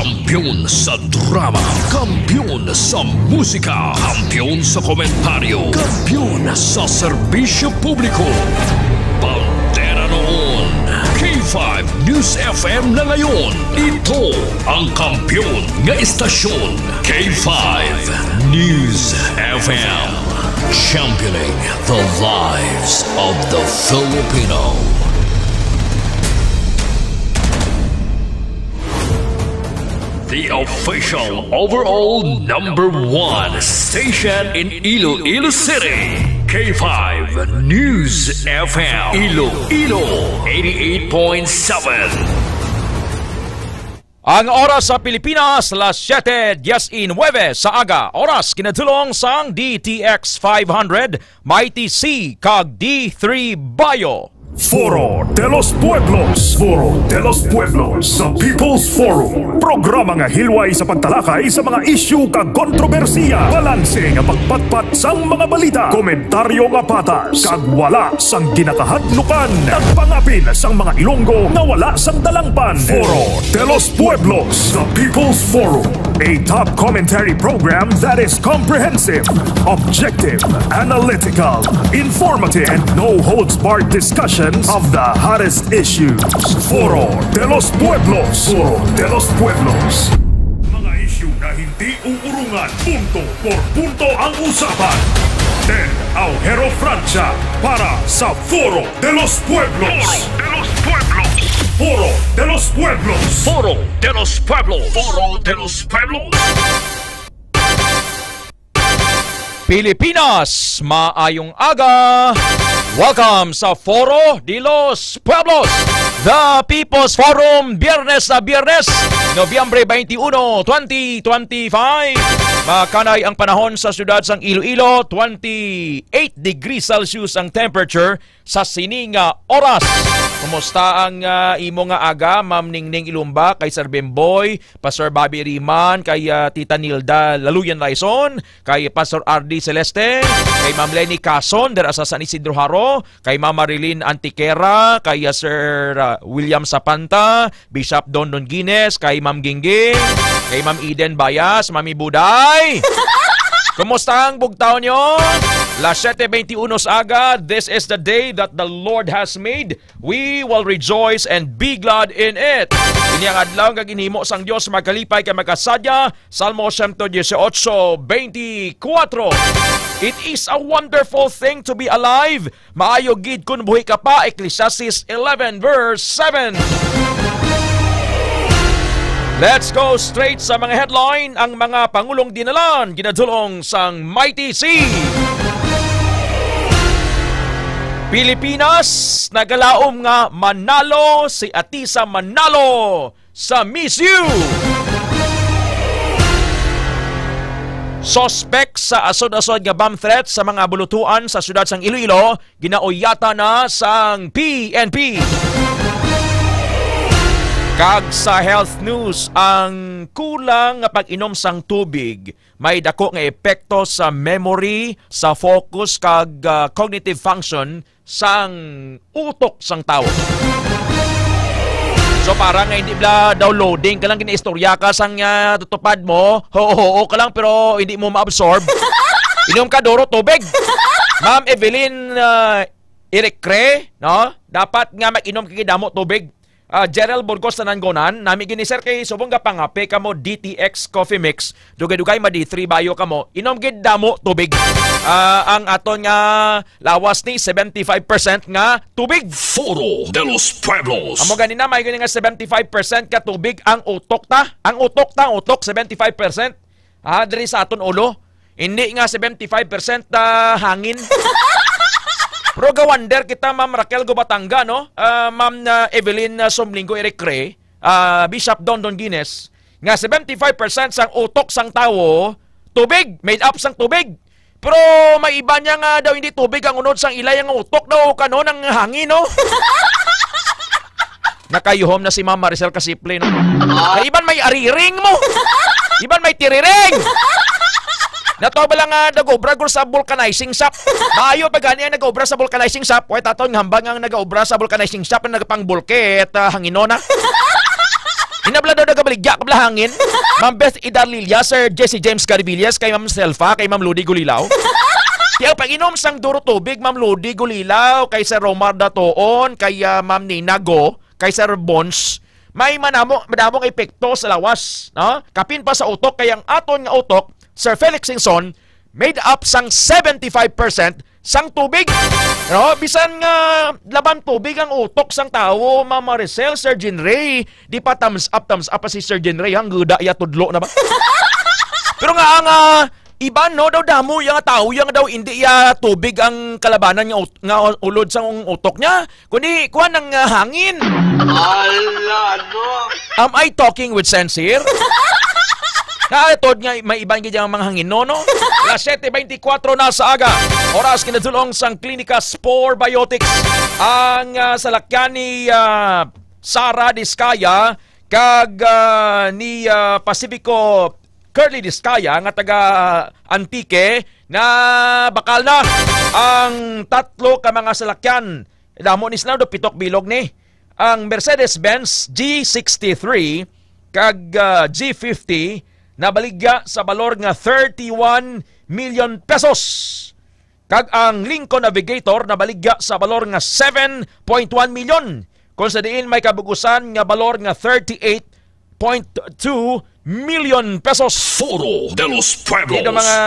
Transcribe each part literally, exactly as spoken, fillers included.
Kampiyon sa drama, kampiyon sa musika, kampiyon sa komentaryo, kampiyon sa serbisyo publiko. Bandera noon, K five News F M na ngayon. Ito ang kampiyon nga istasyon, K five News F M. Championing the lives of the Filipino. The official overall number one station in Iloilo City, K five News F M, Iloilo, eighty-eight point seven. Ang oras sa Pilipinas, las siete diecinueve sa aga. Oras kinatulong sang D T X five hundred, Mighty C, kag D three Bio. Foro de los Pueblos. Foro de los Pueblos, the People's Forum. Programa nga hilway sa pagtalakay sa mga isyu kag kontrobersiya. Balanse nga pagpatpat sang mga balita. Komentaryo nga patas kag wala sang ginakahadlukan. Nagpangapin sang mga Ilonggo nga wala sang dalangpan. Foro de los Pueblos, the People's Forum. A top commentary program that is comprehensive, objective, analytical, informative, and no holds barred discussions of the hottest issues. Foro de los Pueblos. Foro de los Pueblos. Mga isyu na hindi uurungan, punto por punto ang usapan. Ted Aujero Francia para sa Foro de los Pueblos. Foro de los Pueblos. Foro de los Pueblos. Foro de los Pueblos. Foro de los Pueblos. Pilipinas, maayong aga. Welcome sa Foro de los Pueblos, the People's Forum, Biyernes na Biyernes, Nobyembre twenty-one, twenty twenty-five. Makanay ang panahon sa siyudad sang Iloilo, twenty-eight degrees Celsius ang temperature sa sini nga oras. Kumusta ang, ah, imo nga aga, Ma'am Ningning Ilumba, kay Sir Bemboy, Pastor Bobby Riman, kay, ah, Tita Nilda Laluyan Laison, kay Pastor Ardi Celeste, kay Ma'am Lenny Cason, dira sa San Isidro Jaro, kay Ma'am Marilyn Antiquera, kay, ah, Sir, ah, William Sapanta, Bishop Don Don Guines, kay Ma'am Gingging, kay Ma'am Eden Bayas, Mami Buday. Kumusta ang bugtaw nyo? Las siete veintiuno sa aga, this is the day that the Lord has made. We will rejoice and be glad in it. Ini ang adlaw nga ginhimo sang Dios, makalipay kay makasadya. Salmo siyento dieciocho, veinticuatro. It is a wonderful thing to be alive. Maayo gid kun buhi ka pa, Ecclesiastes eleven verse seven. Let's go straight sa mga headline. Ang mga pangulong dinalan ginadulong sang Mighty C. Pilipinas, nagalaom nga manalo si Atisa Manalo sa Miss U. Suspect sa asod-asod nga bomb threat sa mga bulutuan sa siyudad sang Iloilo, ginauyatan na sang P N P. Kag sa health news, ang kulang nga pag-inom sang tubig may dako nga epekto sa memory, sa focus, kag, ah, cognitive function sang utok sang tawo. So, para nga hindi bala daw loading ka lang, ginaistorya ka sang, ah, tutupad mo, oo, oo ka lang, pero hindi mo ma-absorb. Inom ka duro tubig. Ma'am Evelyn, ah, Irikre, no? Dapat nga mag-inom ka gid damo tubig. Ah, Gerald Burgos, Tananggonan, nami gini, sir, kay subong nga pangape kamo D T X Coffee Mix, dugay-dugay ma D three Bio kamo, inom gid damo tubig. Ah, ang aton nga lawas ni seventy-five percent nga tubig. Foro de los Pueblos. Amo gani na, may gani nga seventy-five percent ka tubig ang utok ta. Ang utok ta, utok, seventy-five percent. Ah, diri sa aton ulo. Hindi nga seventy-five percent, ah, hangin. Pero ga-wonder kita, Ma'am Raquel Gubatanga, no? Ah, Ma'am, ah, Evelyn, ah, Somlinggo Eric Ray, ah, Bishop Don Don Guinness, nga seventy-five percent sang utok sang tawo, tubig, made up sang tubig. Pero may iba niya nga daw hindi tubig ang unod sang ila, ang utok daw kanon ang hangin, no? Nakayuhom na si Ma'am Maricel Kasiple, no? Kay iban may ariring mo. Iban may tiriring. Nato bala nga nag-obra guro sa vulcanizing shop. Maayo pa gani ang nag-obra sa vulcanizing shop. Way taton nga hambal nga ang nag-obra sa vulcanizing shop na nagapang-bulkit, ah, hanginon na. Inabla daw nagabaligya ka bala hangin. Ma'am Beth Idarlilia, Sir Jesse James Caribillas, kay Ma'am Selfa, kay Ma'am Ludi Gulilaw. Kaya pag-inom sang duro tubig, Ma'am Ludi Gulilaw, kay Sir Romar Datoon, kay ah, Ma'am Nina Go, kay Sir Bons, may manamo, madamo nga epekto sa lawas, no? Kapin pa sa utok, kay ang aton nga utok, Sir Felix Singson, made up sang seventy-five percent sang tubig. No? Bisan nga laban tubig ang utok sang tawo, Ma'am Maricel, Sir Jean Ray, di pa thumbs up, thumbs up pa si Sir Jean Ray, ang guda iya tudlo na ba? Pero nga ang ah, iban, no, daw damo iya nga tawo, iya nga daw hindi iya tubig ang kalabanan nga, ut- nga ulod sang utok niya, kundi kuan ang ah, hangin. Ala, no? Am I talking with sense here? Kaatod nga may iban gid ang mga hangin, no, no? Las siyete beintikwatro na sa aga. Oras kinadulong sang Klinika Spore Biotics. Ang ah, salakyan ni ah, Sara Discaya kag ah, ni ah, Pacifico Curly Discaya nga taga Antique na bakal na ang tatlo ka mga salakyan. Damo ni sila, do pitok bilog ni. Ang Mercedes-Benz G sixty-three kag ah, G fifty nabaligya sa balor nga thirty-one million pesos. Kag ang Lincoln Navigator nabaligya sa balor nga seven point one million, kung sa diin may kabugusan nga balor nga thirty-eight point two million pesos. Foro de los Pueblos. Dito mga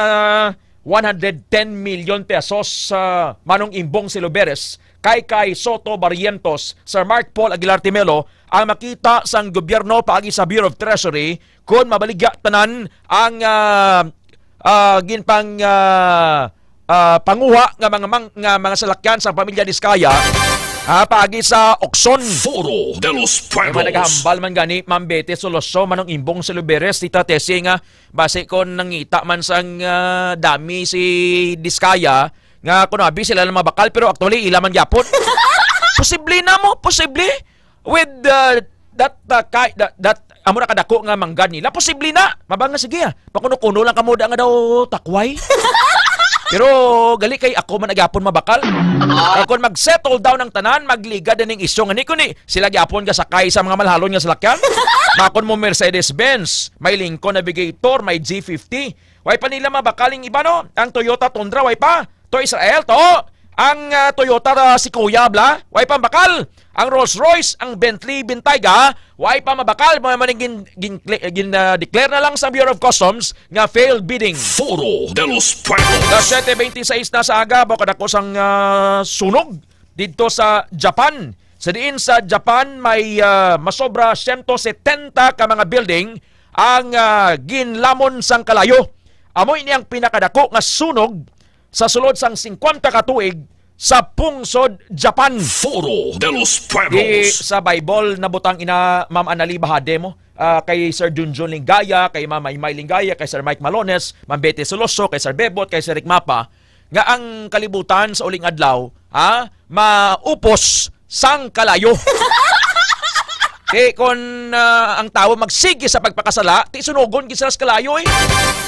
one hundred ten million pesos sa Manong Imbong Siluberes, kay kay Soto Barrientos, Sir Mark Paul Aguilar Timelo, ang makita sang gobyerno paagi sa Bureau of Treasury kung mabaligya tanan ang ah, ah, ginpang ah, ah, panguha nga mga mang, nga mga salakyan sa pamilya Diskaya, ah, paagi sa auction. Foro de los Pueblos. May mga nagahambal man gani, Ma'am Betty Soloso, Manong Imbong Siluberes, Tita Tessie, nga basi kon nangita man sang ah, dami si Diskaya, nga kunabi sila lang mabakal, pero actually ila man gyapon. Posible na mo, posible. With uh, that uh, ki- that, that amo na kadako nga manggad nila, posible na. Mabang nga sige ah. Pakuno-kuno lang kamo da nga daw takway. Pero gali kay ako man gyapon mabakal. Ah, kung mag-settle down ang tanan, magligad na ning isyu nga ni kundi sila gyapon gasakay sa mga malhalon nga salakyan. Makon mo Mercedes-Benz, may Lincoln Navigator, may G fifty. Way pa nila mabakal ang iba, no? Ang Toyota Tundra, way pa. To Israel, to. Ang ah, Toyota ah, Sequoia, bla, way pa mabakal. Ang Rolls Royce, ang Bentley Bentayga, way pa mabakal. Mga maning gin, gin, gin, ah, declare na lang sa Bureau of Customs nga failed bidding. Foro de los Pueblos. Las siyete beintiseis na sa aga, baw kadako sang ah, sunog didto sa Japan. Sa diin sa Japan may ah, masobra siyento setenta ka mga building ang ah, ginlamon sang kalayo. Amo ini ang pinakadako nga sunog sa sulod sang singkwenta ka tuig sa pungsod Japan. Foro de los Di Pueblos. Sa Bible nabutang ina Ma'am Anali Bahade mo, ah, kay Sir Junjun Lingaya, kay Ma'am Maymay Lingaya, kay Sir Mike Malones, Ma'am Betty Soloso, kay Sir Bebot, kay Sir Rick Mapa, nga ang kalibutan sa uling adlaw, ha, maupos sang kalayo. Kay kon ah, ang tawo magsigi sa pagpakasala, ti sunugon gid sila sa kalayo eh.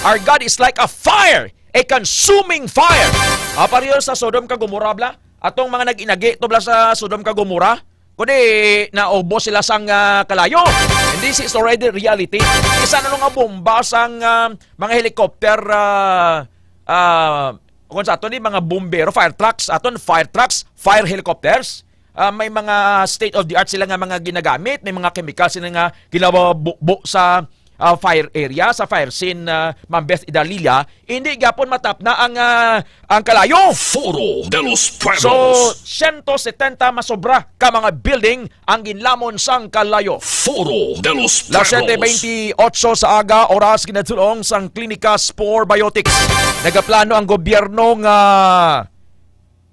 Our God is like a fire, a consuming fire. Ah, pareho sa Sodom kag Gomorrah, bla. Atong mga nag-inagi to, bla, sa Sodom kag Gomorrah, kundi naubos sila sang ah, kalayo. And this is already reality. Isa na nga bomba sang ah, mga helicopter, ah, ah, kung sa aton ni mga bombero, fire trucks, aton fire trucks, fire helicopters. Ah, may mga state of the art sila nga mga ginagamit, may mga chemical sila nga ginabubo sa ah, fire area, sa fire scene, ah, Ma'am Beth Idalilla, hindi gyapon matapna ang ah, ang kalayo. Foro de los Pueblos. So, siyento setenta masobra ka mga building ang ginlamon sang kalayo. Foro de los Las Pueblos. Siyete beintiotso sa aga, oras ginatulong sang Klinika Spore Biotics. Nagaplano ang gobyerno nga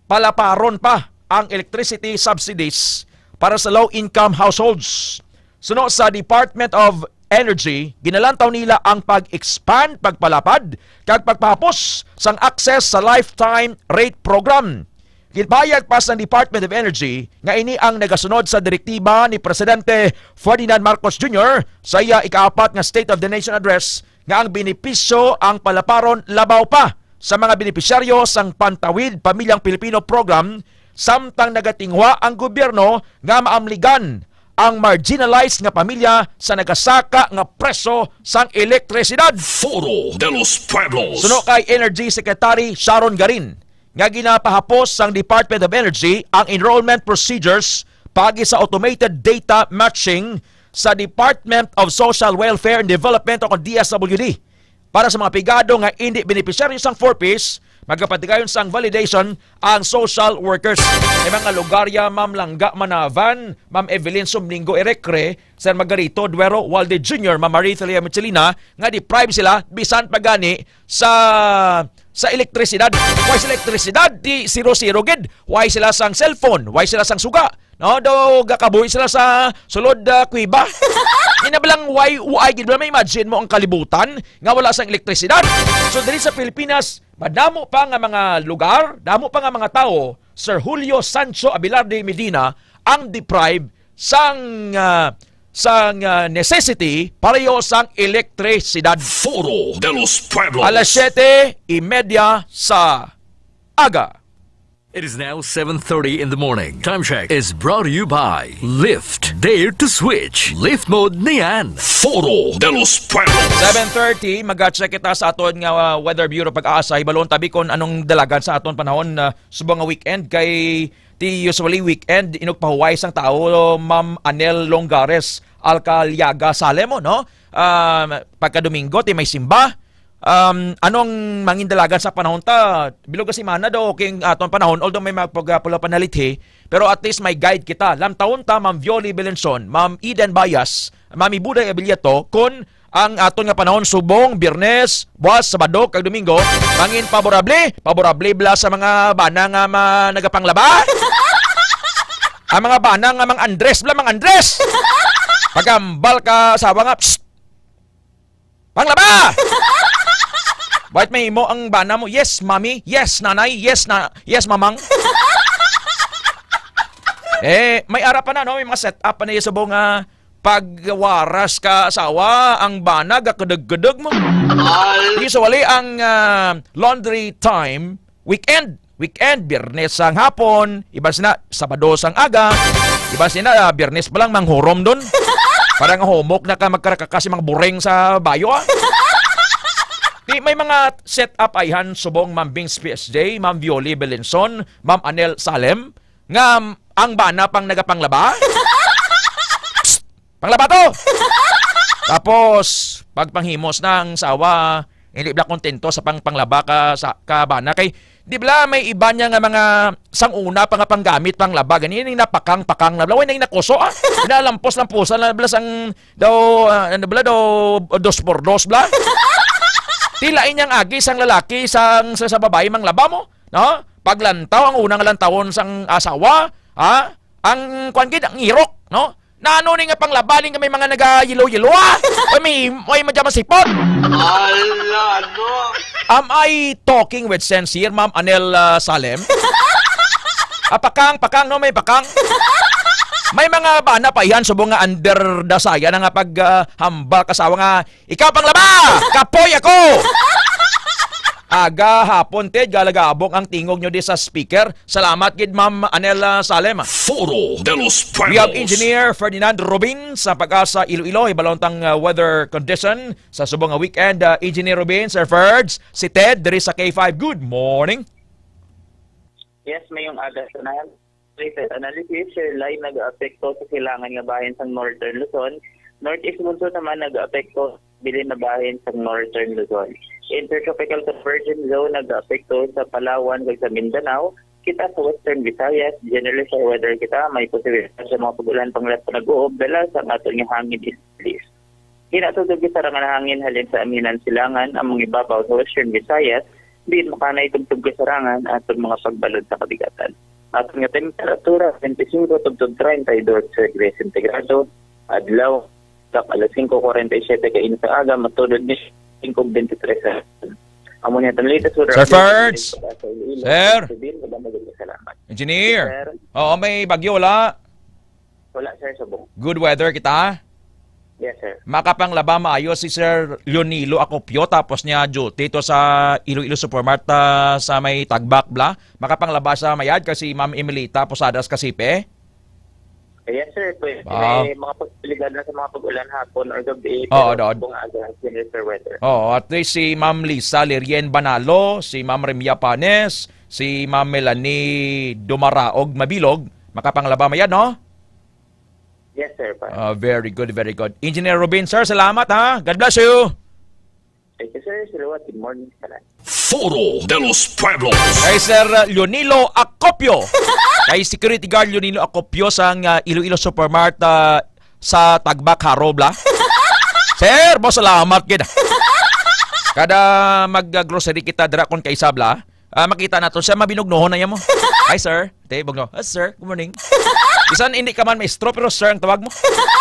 palaparon pa ang electricity subsidies para sa low-income households. Suno sa Department of Energy, ginalantaw nila ang pag-expand, pagpalapad, kag pagpahapos sang access sa Lifetime Rate Program. Ginpahayag pa sang Department of Energy nga ini ang nagasunod sa direktiba ni Presidente Ferdinand Marcos Junior sa iya ikaapat nga State of the Nation Address nga ang benepisyo ang palaparon labaw pa sa mga benepisyaryo sang Pantawid Pamilyang Pilipino Program, samtang nagatinguha ang gobyerno nga maamligan ang marginalized nga pamilya sa nagasaka nga presyo sang elektrisidad. Foro de los Pueblos. Suno kay Energy Secretary Sharon Garin, nga ginapahapos sang Department of Energy ang enrollment procedures paagi sa automated data matching sa Department of Social Welfare and Development o kon D S W D. Para sa mga pigado nga indi benepisyaryo sang four Ps, magapatigayon sang validation ang social workers. May mga lugar ya, Ma'am Langga Manavan, Ma'am Evelyn Sumlingo Erecre, Sir Margarito Duero Walde Junior, Ma'am Marie Celia Michelina, nga deprive sila bisan pa gani sa, sa elektrisidad. Why sa elektrisidad? Di zero-zero gid. Why sila sang cellphone? Why sila sang suga? No, daw gakabuhi sila sa sulod, ah, kuweba. Ina ba lang, why, why gid ba, may imagine mo ang kalibutan nga wala sang elektrisidad? So, diri sa Pilipinas, madamo pa nga mga lugar, damo pa nga mga tawo, Sir Julio Sancho Abelarde Medina, ang deprive sang, ah, sang, ah, necessity pareho sang elektrisidad. Foro de los Pueblos. Alas siyete y media sa aga. It is now seven thirty in the morning. Time check is brought to you by Lyft. Dare to switch. Lyft mode niyan. Foro de los Pueblos. Seven thirty, mag-check kita sa aton nga, uh, Weather Bureau pag-asa. Hibalon tabi kung anong dalagan sa aton panahon, uh, subong nga weekend kay ti usually weekend, inugpahuway sang tao, Ma'am Anel Longares Alcaliaga Salemo, no? Um, pagka Domingo, ti may simba. Um, anong mangin dalagan sa panahon ta? Bilog nga semana daw, okay ang aton panahon, although may magpagapula panalithi, pero at least may guide kita. Lamtawon ta, Ma'am Violi Belenson, Ma'am Eden Bayas, Mami Buday Abiliato, kon ang aton nga panahon subong, Biyernes, buwas, Sabado, kag Domingo, mangin favorable, favorable bala sa mga bana nga ma-, nagapanglaba? Ang mga bana nga Mang Andres bala, Mang Andres! Pagambal ka asawa nga, psst! Panglaba! Bakit may imo ang bana mo? Yes, mommy. Yes, nanay. Yes, na, yes, mamang. Eh, may ara pa na, no? May mga set up pa na yung subong nga pagwaras ka asawa, ang bana, gakudug-kudug mo. Usually, ang, ah, laundry time, weekend. Weekend, Biyernes sang hapon, iban sina, Sabado sang aga, iban sina, ah, Biyernes pa lang, manghurom dun. Para nga humok na ka, magkarakaka si mga bureng sa bayo, ah. Di, may mga set up ayhan subong Ma'am Bings P S J, Ma'am Violi Belenson, Ma'am Anel Salem, nga ang bana pang nagapanglaba. Psst! Panglaba to! Tapos, pagpanghimos na ang sawa, hindi bala kontento sa pang panglaba ka sa ka bana kay di bala may iba niya nga mga sang una pa nga panggamit panglaba gani, napakang-pakang na bala, way na nakuso, ah. Nalampos-lamposan na bala sang daw, ah, ano bala daw, dos por dos bala. Ti lain niyang agi sang lalaki sang sa, sa babae manglaba mo, no? Paglantaw, ang unang lantawon sang asawa, ha? Ang kwan gid, ang irok, no? Nano ni nga panglaba ni nga may mga naga-yelo-yelo, ah? Ay, may, may madya masipon. Ala, ano? Am I talking with sense here, Ma'am Anel, ah, Salem? Ah, pakang, pakang, no? May pakang. May mga bana pa yan, subong nga under the saya na nga pag, ah, hambal kasawa nga, "Ikaw panglaba! Kapoy ako!" Aga, hapon, Ted, galagabong ang tingog nyo di sa speaker. Salamat gid, Ma'am Anela Salem. Foro de los Pueblos. We have Engineer Ferdinand Rubin sa Pag-asa Iloilo. Hibalon tang, uh, weather condition sa subong nga weekend. Uh, Engineer Rubin, Sir Ferds, si Ted, diri sa K five. Good morning. Yes, mayong aga, Sir Nahal. Recent analysis, Sir Lai, nag-aapekto sa silangan nga bahin sa Northern Luzon. Northeast monsoon naman nag-aapekto sa bilin na bahin sa Northern Luzon. Intertropical Convergence Zone nag-aapekto sa Palawan kag sa Mindanao. Kita sa Western Visayas, generally sa weather kita, may posibilidad sa mga pag-ulan panglat nag-uob dala sa aton nga hangin easterlies. Hinatod og gisarangan hangin halin sa Amihanan, Silangan, ang mga ibabaw sa Western Visayas, diin makanay tubtob kasarangan aton mga pagbalod sa kabigatan. Aton nga temperatura, twenty-five tubtob thirty-two degrees centigrado, adlaw, sa alas singko kuwarenta y siyete kain sa aga, matulod ni singko bente tres sa hapon. Amo ni aton latest weather Sir update, Ferds! Sa Iloilo, Sir! Sa Bin, wala magandang salamat. Engineer! Sir? Oo, may bagyo, wala? Wala, sir, subong. Good weather kita? Yes, sir. Makapanglaba maayo si Sir Leonilo Acopio, tapos niya duty to sa Iloilo Supermart, ah, sa may Tagbak, bla. Makapanglaba sa mayad kasi Ma'am Emelita Posadas Casipe. Yes, sir. Pwede. Ah. May mga posibilidad na sa mga pag-ulan hapon or gabi, Oo, pero doon. Kung aga, sir, sir, weather. Oo, at least si Ma'am Lisa Lirien Banalo, si Ma'am Remia Panes, si Ma'am Melanie Dumaraog Mabilog, makapanglaba man yan, no? Yes, sir, pa. Ah, very good, very good. Engineer Robin, sir, salamat, ha. God bless you. Thank you, sir. Salawat. Good morning, sir. Foro de los Pueblos. Kay Sir Leonilo Acopio. Kay Security Guard Leonilo Acopio sang, ah, Iloilo Supermart, ah, sa Tagbak, Jaro, bla. Sir, mo salamat gid. Kada mag-grocery kita dira kon kaisa, bla, ah, makita nato siya, mabinugnohon na niya mo. "Hi, sir." Te, bugno. "Ah, sir, good morning." Bisan hindi ka man maestro, pero sir ang tawag mo.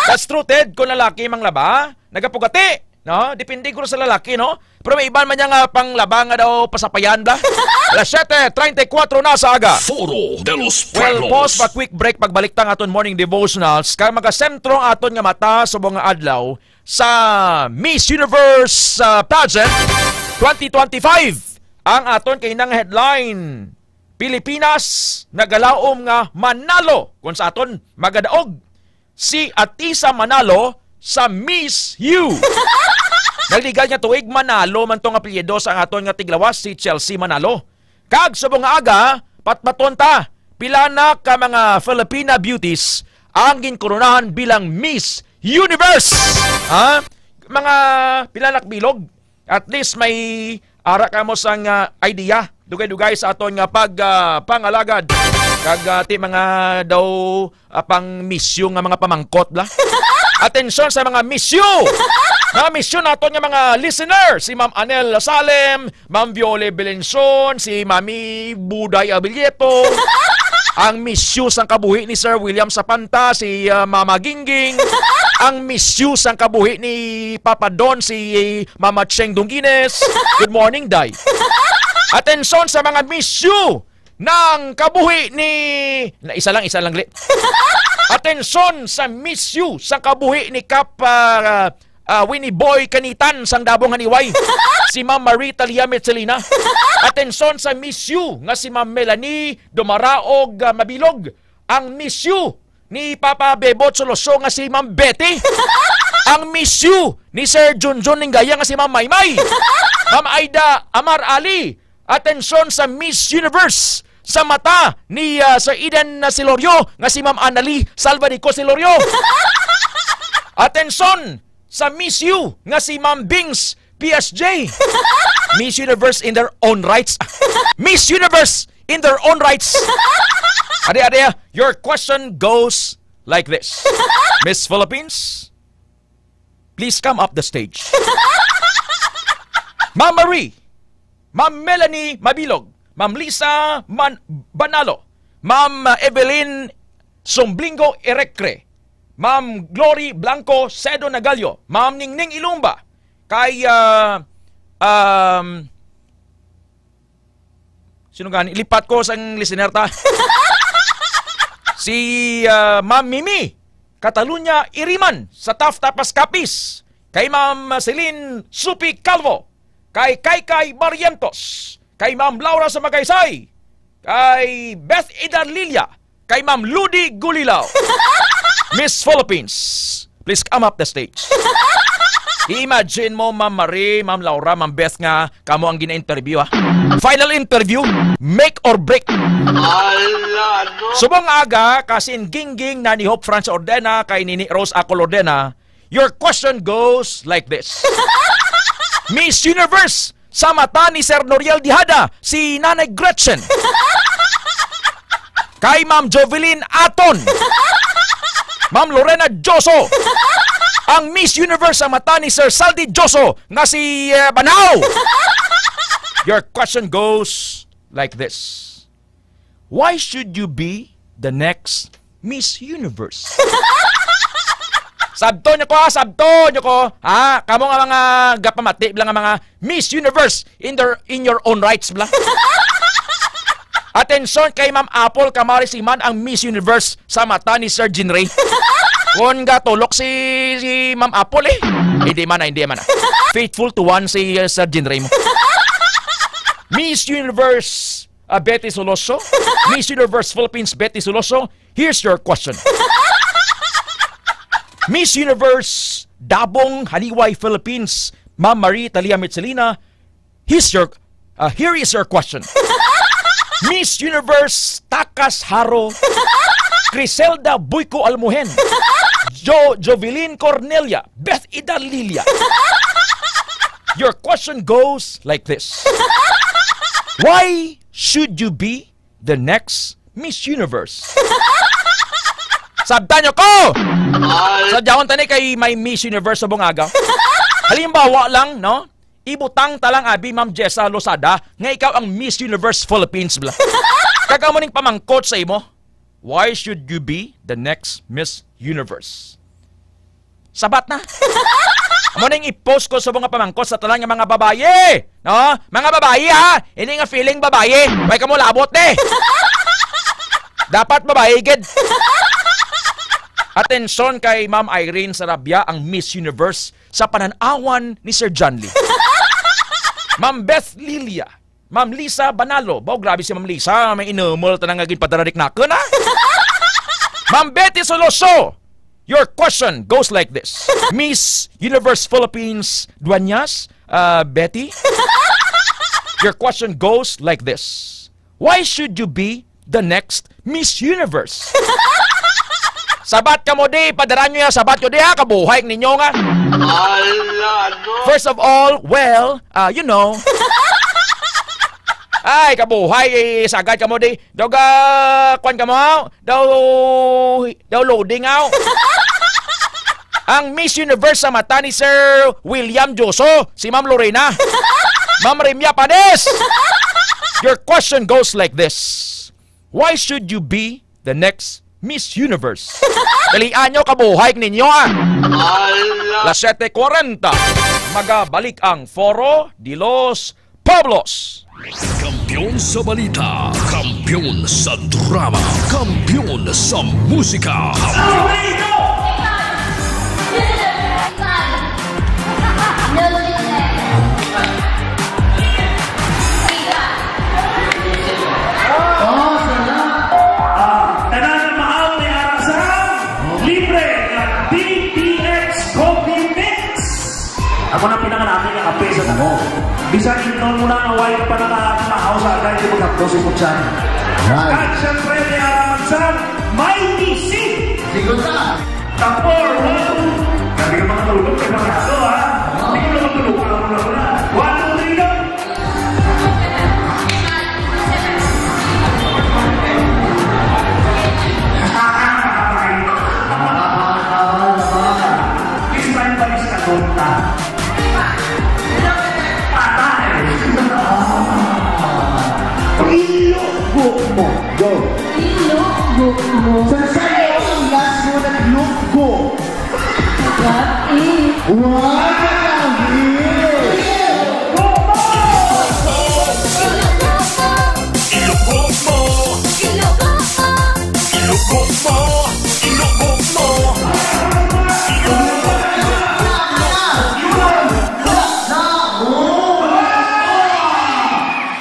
That's true, Ted. Kung lalaki manglaba, nagapugati. No? Depende guro sa lalaki, no? Pero may iban man niya nga panglaba nga daw pasapayan, bla. Alas siyete treinta y cuatro na sa aga. Foro de los Well, Pueblos. Pause pa, quick break. Pagbalik ta nga aton morning devotionals, kay magasentro ang aton nga mata subong nga adlaw sa Miss Universe, ah, Pageant twenty twenty-five. Ang aton kainang headline, Pilipinas nagalaom nga manalo kon sa aton magadaog si Atisa Manalo sa Miss U. Nagligad nga tuig, Manalo man tong apelyido sa aton nga tiglawas, si Chelsea Manalo. Kag subong nga aga, patpaton ta, pila na ka mga Filipina beauties ang ginkoronahan bilang Miss Universe. Ha? Mga pila na ka bilog? At least may ara kamo sang, ah, idea. Dugay-dugay sa aton nga pag, ah, pangalagad. Kag, ah, ti mga daw, ah, pang Miss U nga mga pamangkot, bla. Atensyon sa mga Miss U! Mga Miss U naton nga mga listener, si Ma'am Anel Salem, Ma'am Viole Belenson, si Mami Buday Abilieto, ang Miss U sang kabuhi ni Sir William Sapanta, si, ah, Mama Gingging, ang Miss U sang kabuhi ni Papa Don, si Mama Cheng Dungines. Good morning, Day. Atensyon sa mga Miss U ng kabuhi ni, na isa lang, isa lang, li. Atensyon sa Miss U sa kabuhi ni Kap, ah, ah, Winnie Boy Kanitan sang Dabong Haniway, si Ma'am Marie Talia Mitzelina. Atensyon sa Miss U nga si Ma'am Melanie Dumaraog, ah, Mabilog. Ang Miss U ni Papa Bebot Soloso nga si Ma'am Betty. Ang Miss U ni Sir Junjun Linggaya nga si Ma'am Maymay. Ma'am Aida Amar Ali. Atensyon sa Miss Universe sa mata ni, ah, Sir Eden Silorio nga si Ma'am Annalie Salvadico Silorio. Atensyon sa Miss U nga si Ma'am Bings P S J. Miss Universe in their own rights. Miss Universe in their own rights. Ade, ade, your question goes like this. Miss Philippines, please come up the stage. Ma'am Marie, Ma'am Melanie Mabilog, Ma'am Lisa Man-, Banalo, Ma'am, uh, Evelyn Somblingo Erecre, Ma'am Glory Blanco Sedo Nagalio, Ma'am Ningning Ilumba, kay, uh, um, sino gani? Lipat ko sang listener ta. Si, uh, Ma'am Mimi Catalunya Iriman sa Taft Tapas Capiz, kay Ma'am Celine Supi Calvo, kay Kaykay Barrientos, kay Ma'am Laura sa Magaysay, kay Beth Idarlilia, kay Ma'am Ludi Gulilaw. Miss Philippines, please come up the stage. I-imagine mo, Ma'am Marie, Ma'am Laura, Ma'am Beth, nga kamo ang gina-interview, ha? Final interview, make or break. Ala, no? Subong aga, kasin Gingging, Nani Hope Franz Ordena, kay Nini Rose Acol Ordena, your question goes like this. Miss Universe sa mata ni Sir Noriel Dihada, si Nanay Gretchen. Kay Ma'am Jovelyn Aton. Ma'am Lorena Joso. Ang Miss Universe sa mata ni Sir Saldi Joso nga si, eh, Banaw. Your question goes like this. Why should you be the next Miss Universe? Sabto nyo ko, ha? Sabto nyo ko, ha? Kamo nga mga gapamati lang nga mga Miss Universe in their, in your own rights, bla. Atensyon kay Ma'am Apple Camariseman, ang Miss Universe sa mata ni Sir Jinray. Kung gatulok si, si Ma'am Apple, eh. Hindi man, ah, hindi man, ah. Faithful to one si, uh, Sir Jinray mo. Miss Universe, uh, Betty Soloso. Miss Universe Philippines, Betty Soloso. Here's your question. Miss Universe Dabong Haliway Philippines, Ma'am Marie Talia Mitzelina, here's your, uh, here is your question. Miss Universe Takas Haro, Criselda Buico Almuhen, Jo Jovelyn Cornelia, Beth Ida Lilia. Your question goes like this. Why should you be the next Miss Universe? Sabtan nyo ko! Sa dyaon tani kay may Miss Universe sa bungaga. Halimbawa lang, no? Ibutang ta lang abi, Ma'am Jessa Losada, nga ikaw ang Miss Universe Philippines, bla. Kag amo ning pamangkot sa imo, why should you be the next Miss Universe? Sabat na. Amo ning i-post ko sa mga pamangkot sa tanan nga mga babayi. No? Mga babayi, ha? Hindi nga feeling babayi. Way kamo labot, eh. Dapat babayi, gid. Atensyon kay Ma'am Irene Sarabia, ang Miss Universe sa panan-awan ni Sir John Lee. Ma'am Beth Lilia, Ma'am Lisa Banalo. Baw, grabe si Ma'am Lisa. May inumol tanang nga ginpadala ni Knaken, ha? Ma'am Betty Soloso, your question goes like this. Miss Universe Philippines Dueñas, uh, Betty, your question goes like this. Why should you be the next Miss Universe? Sabat kamo di, padara nyo ya, sabat ko di ha, kabuhay ninyo nga. Ala, no? First of all, well, uh, you know. Ay, kabuhay, eh, sagad kamo di. Daw ga, kwan kamo, daw, daw loading, aw. Ang Miss Universe sa mata ni Sir William Joso, si Ma'am Lorena. Ma'am Remia Panes, your question goes like this. Why should you be the next Miss Universe? Dalian nyo, kabuhay ninyo, ah. Ala. Las siete cuarenta, magabalik ang Foro de los Pueblos. Kampiyon sa balita, kampiyon sa drama, kampiyon sa musika. Oh, salamat. Ah, tanan nga maaw may ara sa libre nga D T X Coffee Mix. Ako na pinakalabi nga kape sa damo. Bisan intol mo na nga way pa nakakaaw sa agay, di maghapdos yung kutsan. Right. At syempre, may ara man sa Mighty C. Sigot ka. Tapor, one. Grabe ka makatulog, kay Barato, ha? Hindi ko na matulog, ako na wala. One, two, three, go! Please, find the list na tonta. Patay! Ilugok mo. Go. Ilugok mo. Sa sayo, ang last mo, naglugok. What if? Wow! Ilugok mo! Ilugok mo! Ilugok mo! Ilugok mo!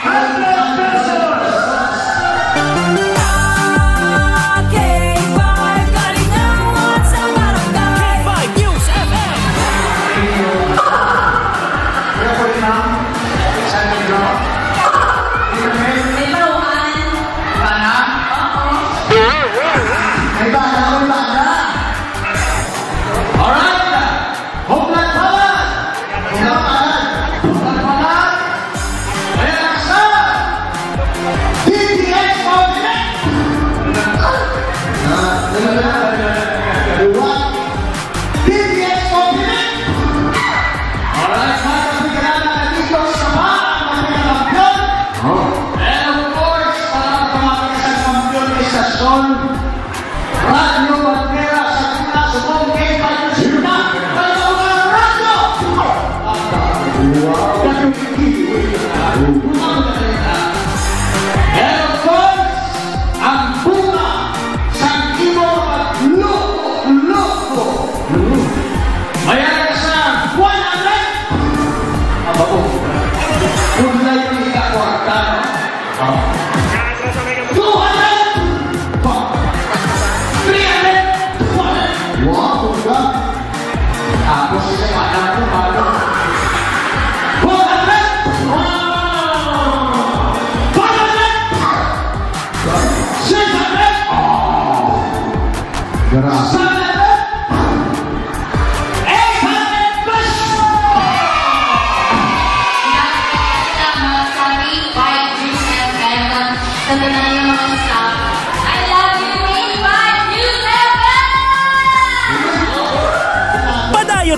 Hundred pesos! K five Kalingawan sa Barangay. K five News F M. May baruan. May bala, may bala. Alright. Hoplat Pala! Hoplat Pala! Hoplat Pala! Ayan ang sa D T X Coffee Mix! Ah, ano na? Dalawa. D T X Coffee Mix! Alright, mga kapigana, nandito sa pa ang mga kampiyon. Oh. And of course, para sa mga isang kampiyon, istasyon, Radyo Bandera sa Tuna, subong kay Radyo Sina, kay mga radyo! Wow! And of course, ang bunga sa imo pagluko-luko. Mayroon sa one hundred. Aba ko. Kung na yung ikakwarta, no? Two hundred! Three hundred! Wow, congrats!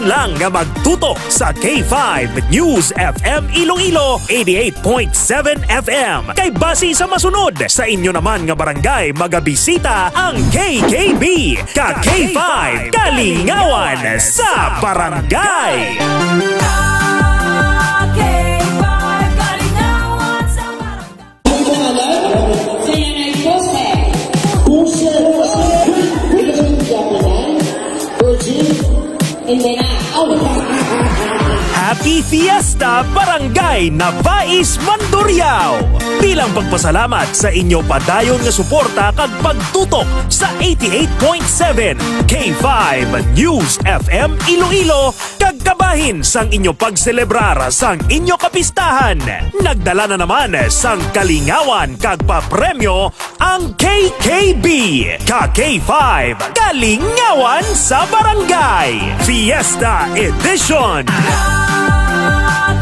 lang nga magtutok sa K five News F M Iloilo eighty-eight point seven F M. Kay basi sa masunod, sa inyo naman nga barangay magabisita ang K K B, ka K five Kalingawan sa Barangay. K five Kalingawan sa Barangay. Ang pangalan? Si Nanay Jose. Jose. Ikaw ang Japanese? Virgin? Hindi na. Oh. Happy Fiesta, Barangay Nabais, Mandurriao! Bilang pagpasalamat sa inyo padayon nga suporta kag pagtutok sa eighty-eight point seven K five News F M Iloilo, kag kabahin sang inyo pagselebrar sang inyo kapistahan. Nagdala na naman sang kalingawan kag papremyo ang K K B, ka K five Kalingawan sa Barangay Fiesta Edition.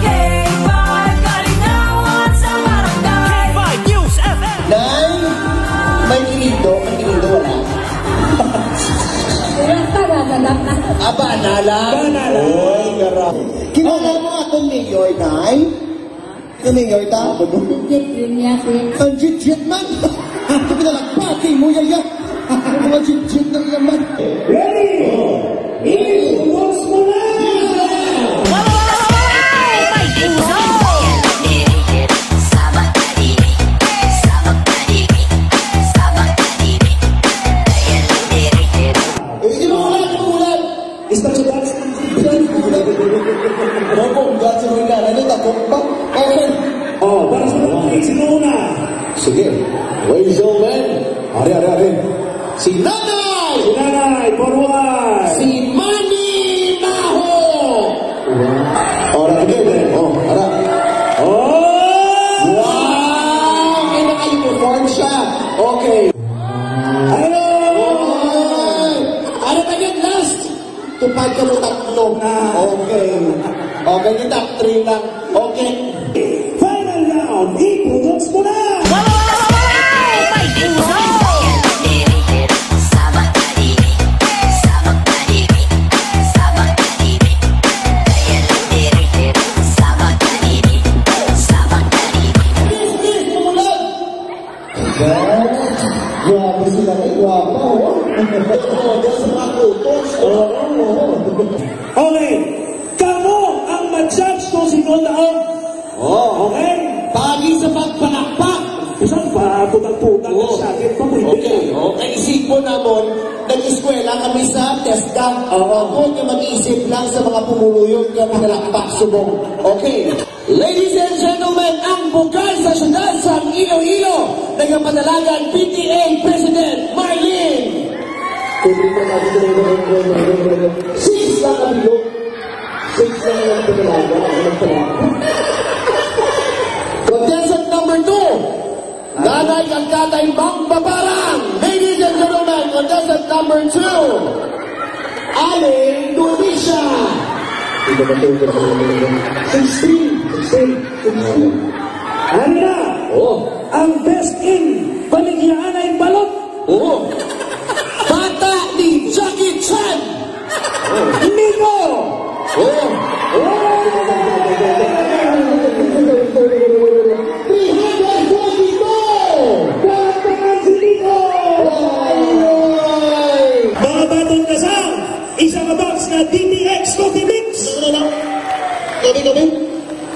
K five Kalingawan sa Barangay. K five News F M. Nay, may kinindo, may kinindo, wala? Wala pa, wala na. Aba, na lang. Wala na. Oy, gara. Kilala mo akong mayor, Nay? Sino mayor ta? Jit, yun niya, si Ang jit-jit man. Ito pinalagpati mo, yaya. Mga jit-jit na naman. Ready? Ready? Once more. Eh, hindi mo wala, hindi mo wala. Isang sa dance. Mabongga sa mga nanay, takot pa. Okay. Oh, para sa mga kids, sino una? Sige. Wave your hand. Ari, ari, ari. Si Nanay! Si Nanay, forward! Si Manny Maho! Ora, okay, okay. Oh, ara. Oh! Wow! May naka-uniform siya. Okay. Hello! Oy! Ano pa yun? Last! Tupad ka mo tatlo. Ah. Okay. Okay, yung top three lang. Okay. Final round, i-pronounce mo na! Grabe sila, may gwapa, oh. Oo, doon sa mga kutos. Oo, oo. Okay. Kamo ang ma-judge kung sino taon. Oh. Okay? Pagi sa pagpalakpak. Isang pa, putang-putang Oo. Sa akin, pa pwede. Okay, okay. Isipon namon, nag-eskwela kami sa TESDA. Oo. Ako yung mag-iisip lang sa mga pumuluyon nga pinalakpak subong. Okay. Ladies and gentlemen, ang bugay sa siyudad sang Iloilo, nagapadalagan P T A President Marlene. Six lang ang bilog. Six lang ang padalagan. Ang padalagan. Contestant number two, Nanay kag Tatay Mangbabalang. Ladies and gentlemen, contestant number two, Aling Dulisia. Sixteen. Sixteen. Sixteen. Ano na? Oh. Ang best in Baligyaanay Balot. Oh. Bata ni Jackie Chan. Oh. Nino. Oh. Oh. Three hundred forty-two. Bata si Nino. Ay, ay. Mga baton ka sa isa ka box nga D T X Coffee Mix. Ano na? Gabi, gabi.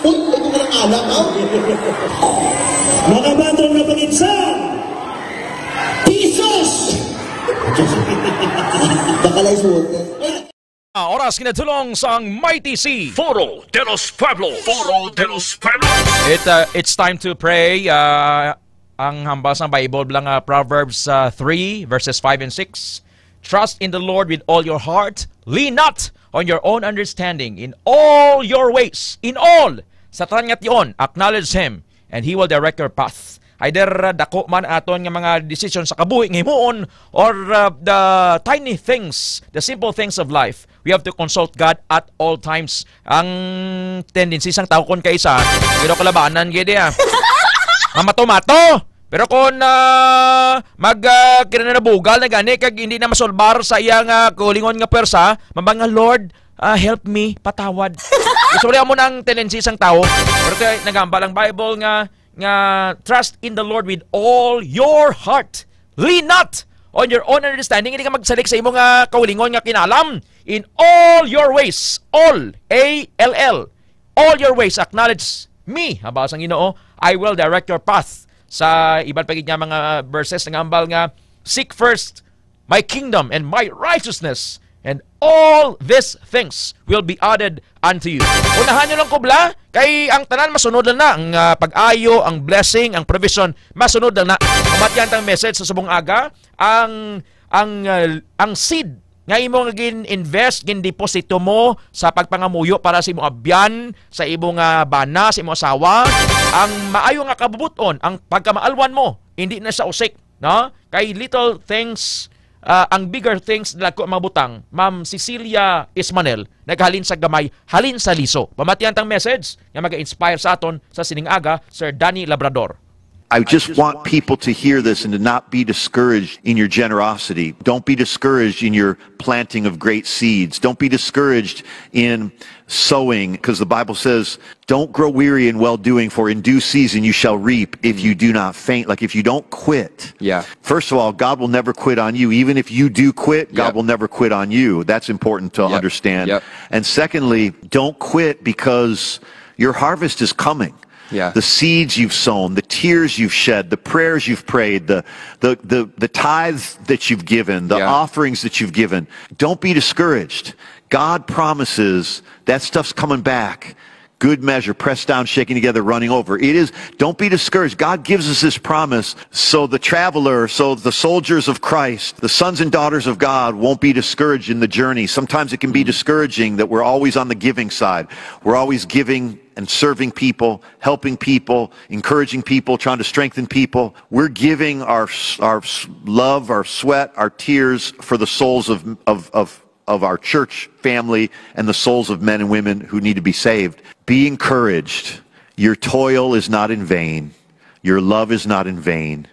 Uy, ito ka ng anak, ha? Mga baton na pangitsa. Jesus! Baka lang suot na. Ah, oras kinatulong sang Mighty C. Foro de los Pueblos. Foro de los Pueblos. It, uh, it's time to pray. Uh, ang hambal sang Bible lang, uh, Proverbs, uh, three, verses five and six. "Trust in the Lord with all your heart. Lean not on your own understanding. In all your ways, in all, sa tanan nga tion, acknowledge Him, and He will direct your path." Either, uh, dako man aton nga mga desisyon sa kabuhi nga himuon, or, uh, the tiny things, the simple things of life, we have to consult God at all times. Ang tendency sang tawo kon kaisa, pero kalabanan gid, ah. Mamato-mato. Pero kung, ah, mag, ah, kinanabugal na gani, kag hindi na masolbar sa iya nga kaugalingon nga pwersa, mabanga, "Lord, Ah, help me, patawad. Usually, amo na ang tendency sang tawo. Pero kay nagahambal ang Bible nga, nga, "Trust in the Lord with all your heart. Lean not on your own understanding." Hindi ka magsalik sa imo nga kaugalingon nga kinalam. "In all your ways," all, A L L, "all your ways acknowledge me." Haba sang Ginoo, "I will direct your path." Sa iban pa gid nga mga verses, nagahambal nga, "Seek first my kingdom and my righteousness, and all these things will be added unto you." Unahan nyo lang kubla, kay ang tanan masunod lang na. Ang, ah, pag-ayo, ang blessing, ang provision, masunod lang na. Pamatian tang message sa subong aga, ang, ang, ah, ang seed nga imo nga gin-invest, gin-deposito mo sa pagpangamuyo para sa imong abyan, sa imong, ah, bana, sa imong asawa, ang maayo nga kabubuton, ang pagkamaalwan mo, hindi na sa usik, no? Kay little things, ah, ang bigger things, dagko ang mga butang. Ma'am Cecilia Ismanel, naghalin sa gamay, halin sa liso. Pamatian tang message nga maga-inspire sa aton sa sining aga, Sir Danny Labrador. I just want people to hear this and to not be discouraged in your generosity. Don't be discouraged in your planting of great seeds. Don't be discouraged in sowing, because the Bible says, "Don't grow weary in well doing, for in due season you shall reap if you do not faint." Like, if you don't quit. Yeah. First of all, God will never quit on you. Even if you do quit, God Yep. will never quit on you. That's important to Yep. understand. Yep. And secondly, don't quit, because your harvest is coming. Yeah. The seeds you've sown, the tears you've shed, the prayers you've prayed, the, the, the, the tithes that you've given, the Yeah. offerings that you've given, don't be discouraged. God promises that stuff's coming back. Good measure, pressed down, shaken together, running over. It is, don't be discouraged. God gives us this promise so the traveler, so the soldiers of Christ, the sons and daughters of God won't be discouraged in the journey. Sometimes it can be discouraging that we're always on the giving side. We're always giving and serving people, helping people, encouraging people, trying to strengthen people. We're giving our, our love, our sweat, our tears for the souls of, of, of, of our church family and the souls of men and women who need to be saved. Be encouraged. Your toil is not in vain. Your love is not in vain.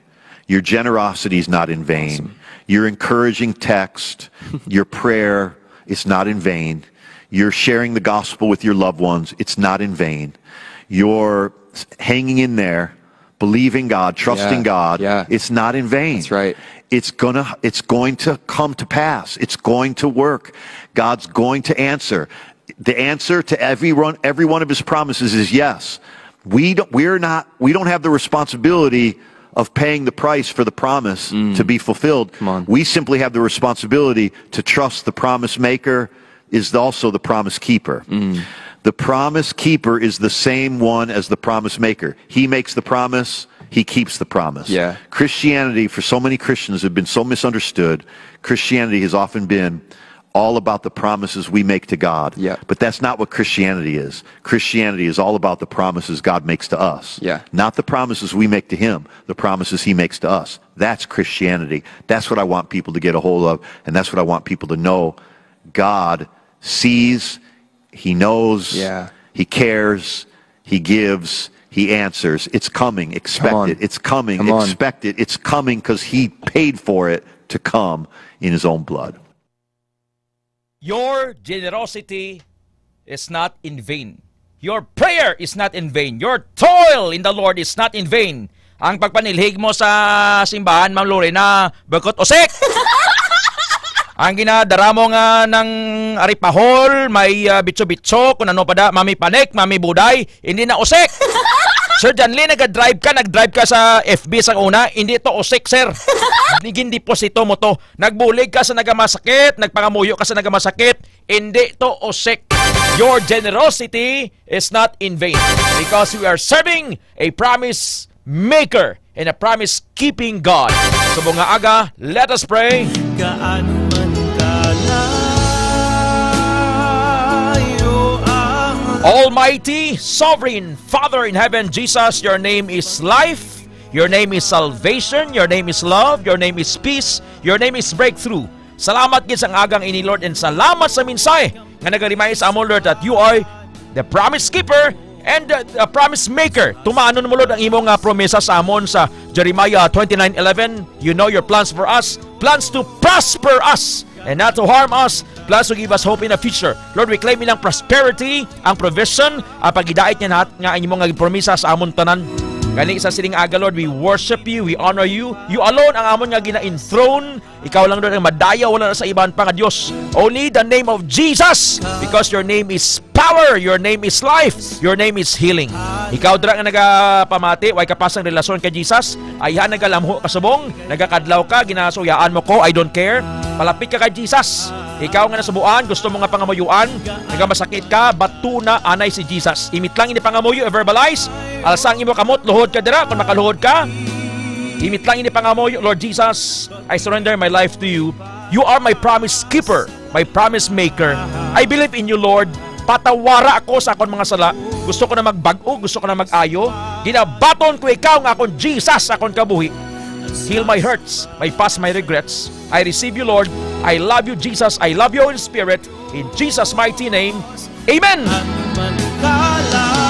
Your generosity is not in vain. Awesome. Your encouraging text, your prayer, it's not in vain. Your sharing the gospel with your loved ones, it's not in vain. Your s-, hanging in there, believing God, trusting Yeah, God, yeah. it's not in vain. That's right. It's gonna, it's going to come to pass. It's going to work. God's going to answer. The answer to every one, every one of his promises is yes. We don't, we're not, we don't have the responsibility of paying the price for the promise Mm. to be fulfilled. Come on. We simply have the responsibility to trust the promise maker is also the promise keeper. Mm. The promise keeper is the same one as the promise maker. He makes the promise, he keeps the promise. Yeah. Christianity, for so many Christians, have been so misunderstood. Christianity has often been all about the promises we make to God. Yeah. But that's not what Christianity is. Christianity is all about the promises God makes to us. Yeah. Not the promises we make to him, the promises he makes to us. That's Christianity. That's what I want people to get a hold of, and that's what I want people to know. God sees, he knows, Yeah. he cares, he gives, he answers. It's coming. Expect Come on. it. It's coming. Come on. Expect it. It's coming 'cause he paid for it to come in his own blood. Your generosity is not in vain. Your prayer is not in vain. Your toil in the Lord is not in vain. Ang pagpanilhig mo sa simbahan, Ma'am Lorena, bukot usik. Ang ginadara mo nga ng aripahol, may, ah, bitso-bitso, kung ano pa da, mami panik, mami buday, hindi na usik. Sir Janly, nag-drive ka, nag-drive ka sa F B sa una, hindi to usik, sir. Naging deposito mo to. Nagbulig ka sa nagamasakit, nagpangamuyo ka sa nagamasakit, hindi to usik. Your generosity is not in vain because we are serving a promise maker and a promise keeping God. Sa mga aga, let us pray. Kaano man kalayo ang Almighty, sovereign Father in heaven, Jesus, your name is life, your name is salvation, your name is love, your name is peace, your name is breakthrough. Salamat gid sa agang ini, Lord, and salamat sa mensahe nga nagarimay sa amon, Lord, that you are the promise keeper and uh, a promise maker. Tumanon mo, Lord, ang imong uh, promesa sa amon sa Jeremiah twenty-nine eleven. You know your plans for us, plans to prosper us and not to harm us, plans to give us hope in the future. Lord, we claim ilang prosperity, ang provision, ang pagidait nga nahat nga ang imong nga promesa sa amon tanan. Gani sa sining aga, Lord, we worship you, we honor you. You alone ang amon nga gina-enthrone. Ikaw lang, Lord, ang madaya, wala na sa iban pa nga Dios. Only the name of Jesus, because your name is power, your name is life, your name is healing. Ikaw dira nga nagapamati, way kapasang relasyon kay Jesus, ayhan, nagalamho ka subong, nagakadlaw ka, ginasuyaan mo ko, I don't care. Palapit ka kay Jesus. Ikaw nga nasubuan, gusto mo nga pangamuyuan, nagamasakit ka, batuna anay si Jesus. Imit lang ini pangamuyo, i-verbalize. Alsa ang imo kamot, luhod ka dira, kung makaluhod ka. Imit lang ini pangamuyo, Lord Jesus, I surrender my life to you. You are my promise keeper, my promise maker. I believe in you, Lord. Patawara ako sa akon mga sala. Gusto ko na magbag-o, gusto ko na mag-ayo. Ginabaton ko ikaw nga akon Jesus, akon kabuhi. Heal my hurts, my past, my regrets. I receive you, Lord. I love you, Jesus. I love you, Holy Spirit. In Jesus' mighty name, amen.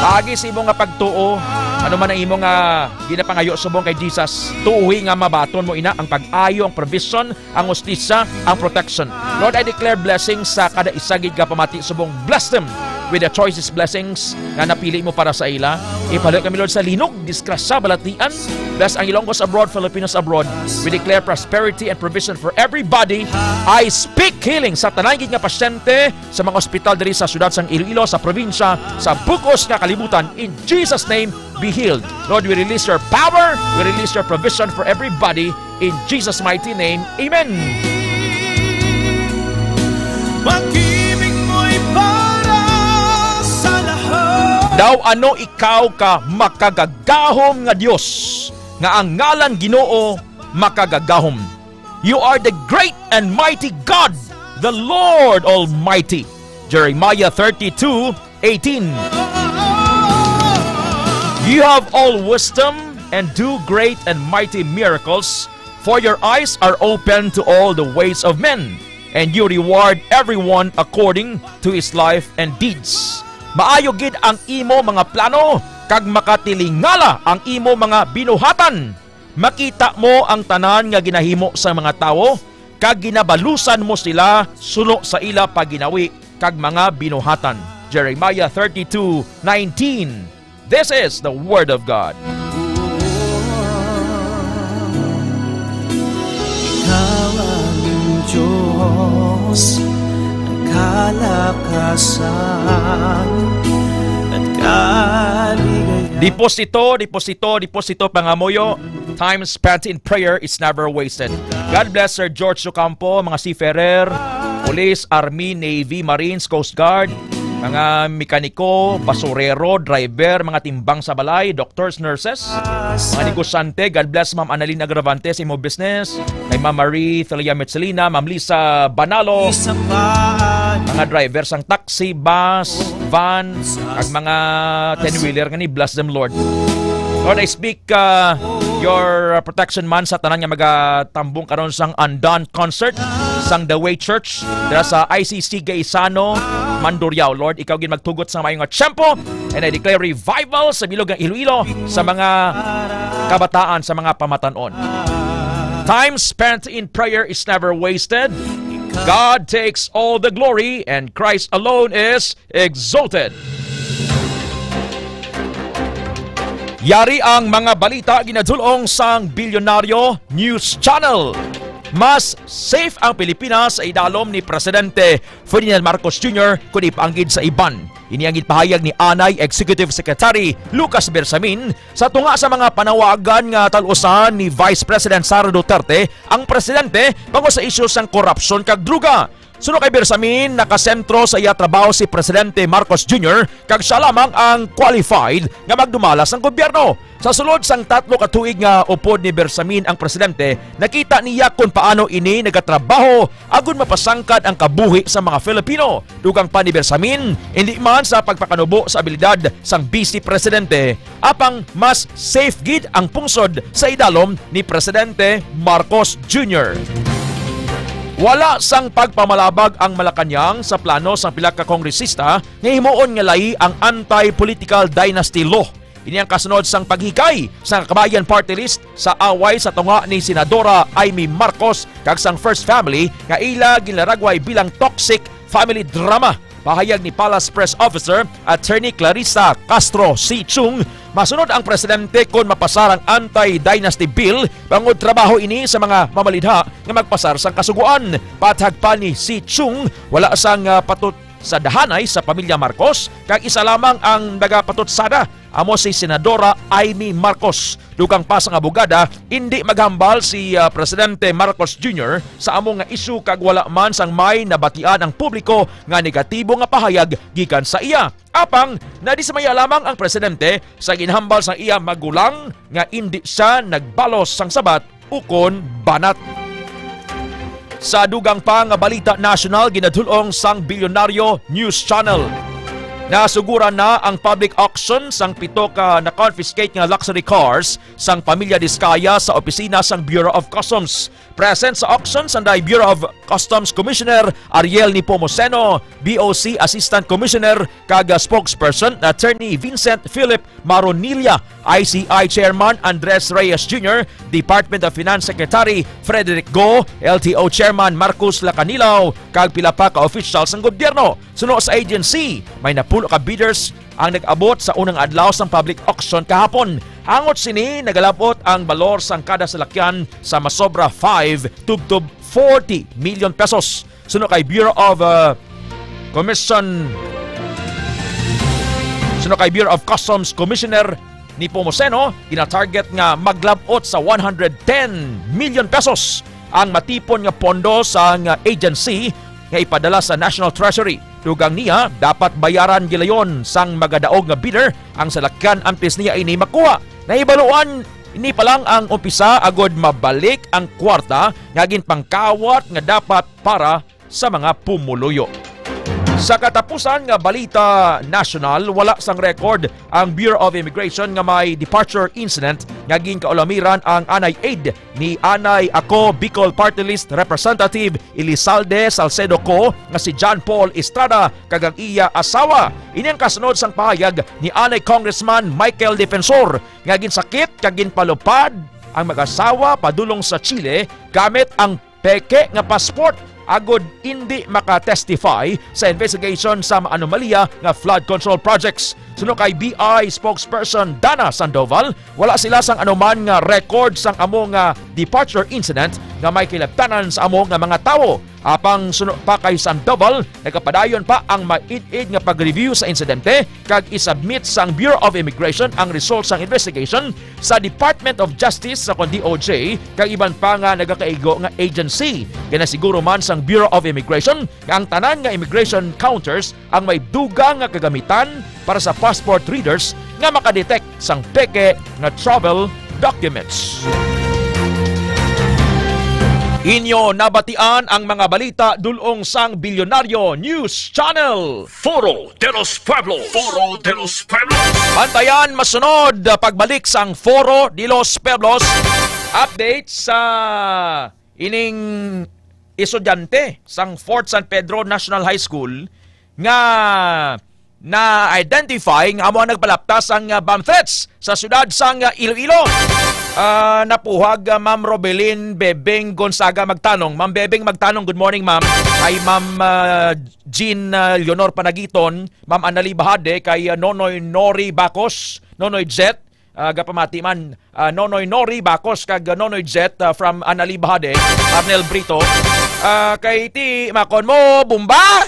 Paagi sa imo nga pagtuo, ano man ang imo nga ginapangayo subong kay Jesus, tuohi nga mabaton mo ina ang pag-ayo, ang provision, ang hustisya, ang protection. Lord, I declare blessings sa kada isa gid nga pamati subong. Bless them with the choicest blessings nga napili mo para sa ila. Ipahaloy kami, Lord, sa linog, disgrasya, balatian. Bless ang Ilonggos abroad, Filipinos abroad. We declare prosperity and provision for everybody. I speak healing sa tanan gid nga pasyente sa mga ospital diri sa siyudad sang Iloilo, sa probinsya, sa bug-os nga kalibutan. In Jesus' name, be healed. Lord, we release your power, we release your provision for everybody. In Jesus' mighty name, amen. Pag-ibig mo'y para sa lahat. Daw ano ikaw ka makagagahom nga Dios, nga ang ngalan Ginoo makagagahom. You are the great and mighty God, the Lord Almighty. Jeremiah thirty-two eighteen. You have all wisdom and do great and mighty miracles, for your eyes are open to all the ways of men, and you reward everyone according to his life and deeds. Maayo gid ang imo mga plano, kag makatilingala ang imo mga binuhatan. Makita mo ang tanan nga ginahimo sang mga tawo, kag ginabalusan mo sila suno sa ila pagginawi kag mga binuhatan. Jeremiah thirty-two nineteen. This is the word of God. Ikaw ang Diyos, ang kalakasan at kaligayahan. Deposito, deposito, deposito, pangamuyo. Time spent in prayer is never wasted. God bless Sir George Ocampo, mga seafarer, police, army, navy, marines, coast guard, mga mekaniko, basurero, driver, mga timbang sa balay, doctors, nurses, mga negosyante. God bless Ma'am Annalyn Agravante sa imo business, kay Ma'am Marie Celia Mitzelina, Ma'am Lisa Banalo, mga driver sang taxi, bus, van, ag mga ten-wheeler nga ni bless them, Lord. Lord, I speak uh, your uh, protection man sa tanan nga magatambong karon sang Undone concert sang The Way Church dira sa I C C Gaisano, Mandurriao. Lord, ikaw gid magtugot sa maayong nga tiyempo, and I declare revival sa bilog nga Iloilo sa mga kabataan, sa mga pamatan-on. Time spent in prayer is never wasted. God takes all the glory and Christ alone is exalted. Yari ang mga balita ginadul-ong sang Bilyonaryo News Channel. Mas safe ang Pilipinas sa idalom ni Presidente Ferdinand Marcos Junior kundi ipaanggid sa iban. Ini ang ginpahayag ni Anay Executive Secretary Lucas Bersamin sa tunga sa mga panawagan nga tal-usan ni Vice President Sara Duterte ang presidente bangod sa isyu sang korupsyon kag druga. Suno kay Bersamin, nakasentro sa iya trabaho si Presidente Marcos Junior kag siya lamang ang qualified nga magdumala sang gobyerno. Sa sulod sang tatlo ka tuig nga upod ni Bersamin ang presidente, nakita niya kon paano ini nagatrabaho agud mapasangkad ang kabuhi sa mga Filipino. Dugang pa ni Bersamin, indi man sa pagpakanubo sa abilidad sang Vice Presidente, apang mas safe gid ang pungsod sa idalom ni Presidente Marcos Junior. Wala sang pagpamalabag ang Malacañang sa plano sang pila ka kongresista nga himuon nga layi ang anti-political dynasty law. Ini ang kasunod sang paghikay sa Kabayan Party List sa away sa tunga ni Senadora Imee Marcos kag sang First Family nga ila ginlaragway bilang toxic family drama. Pahayag ni Palace Press Officer Attorney Clarissa Castro C. Chung, masunod ang presidente kon mapasar ang anti-dynasty bill, bangod trabaho ini sa mga mamalidha nga magpasar sang kasugoan. Pathag pa ni C. Chung, wala sang, ah, patutsadanay sa pamilya Marcos, kag isa lamang ang nagapatutsada, amo si Senadora Imee Marcos. Dugang pa sang abogada, indi maghambal si, ah, Presidente Marcos Junior sa amo nga isyu kag wala man sang may nabatian ang publiko nga negatibo nga pahayag gikan sa iya. Apang nadismaya lamang ang presidente sa ginhambal sang iya magulang nga indi siya nagbalos sang sabat ukon banat. Sa dugang pa nga balita nasyonal, ginadul-ong sang Bilyonaryo News Channel, nasuguran na ang public auction sang pito ka na-confiscate nga luxury cars sang pamilya Discaya sa opisina sang Bureau of Customs. Present sa auction sanday Bureau of Customs Commissioner Ariel Nepomuceno, B O C Assistant Commissioner kag, ah, spokesperson Attorney Vincent Philip Maronilla, I C I Chairman Andres Reyes Junior, Department of Finance Secretary Frederick Go, L T O Chairman Marcos Lacanilao, kag pila pa ka official sang gobyerno. Suno sa agency, may napulo ka bidders ang nag-abot sa unang adlaw sang public auction kahapon. Hangot sini, nagalab-ot ang balor sang kada salakyan sa masobra five tubtob forty million pesos. Suno kay Bureau of, uh, Commission, suno kay Bureau of Customs Commissioner Nepomuceno, ginatarget nga maglab-ot sa one hundred ten million pesos ang matipon nga pondo sang agency nga ipadala sa National Treasury. Dugang niya, dapat bayaran gilayon sang magadaog nga bidder ang salakyan antes niya ini makuha. Nahibaluan ini pa lang ang umpisa agod mabalik ang kwarta nga ginpangkawat nga dapat para sa mga pumuluyo. Sa katapusan nga balita nasyonal, wala sang record ang Bureau of Immigration nga may departure incident nga ginkaulamiran ang anay aide ni Anay Ako Bicol Party List Representative Elizalde Salcedo Co nga si John Paul Estrada kag ang iya asawa. Ini ang kasunod sang pahayag ni Anay Congressman Michael Defensor nga ginsakit kag ginpalupad ang mag-asawa padulong sa Chile gamit ang peke nga passport agod indi maka-testify sa investigation sa anomalya nga flood control projects. Suno kay B I spokesperson Dana Sandoval, wala sila sang anuman nga record sang amo nga departure incident nga may kilabtanan sa amo nga mga tawo. Apang suno pa kay Sandoval, nagapadayon pa ang maid-id nga pag-review sa insidente kag isubmit sang Bureau of Immigration ang result sang investigation sa Department of Justice sa kon D O J kag iban pa nga nagakaigo nga agency. Ginasiguro man sang Bureau of Immigration nga ang tanan nga immigration counters ang may dugang nga kagamitan para sa passport readers nga makadetect sang peke nga travel documents. Inyo nabatian ang mga balita dul-ong sang Bilyonaryo News Channel. Foro de los Pueblos. Foro de los Pueblos. Bantayan masunod, ah, pagbalik sang Foro de los Pueblos. Update sa ining estudyante sang Fourth San Pedro National High School nga na-identify nga amo ang nagpalapta sang, ah, bomb threats sa siyudad sang, ah, Iloilo. Ah, napuhag, ah, Ma'am Robelin Bebeng Gonzaga Magtanong. Ma'am Bebeng Magtanong, good morning, ma'am. Kay Ma'am, ah, Jean, ah, Leonor Panagiton, Ma'am Anali Bahade, kay, ah, Nonoy Nori Bacos, Nonoy Jet, ah, gapamati man, ah, Nonoy Nori Bacos kag, ah, Nonoy Jet, ah, from Anali Bahade, Arnel Brito. Ah, kay ti makon mo, bomba!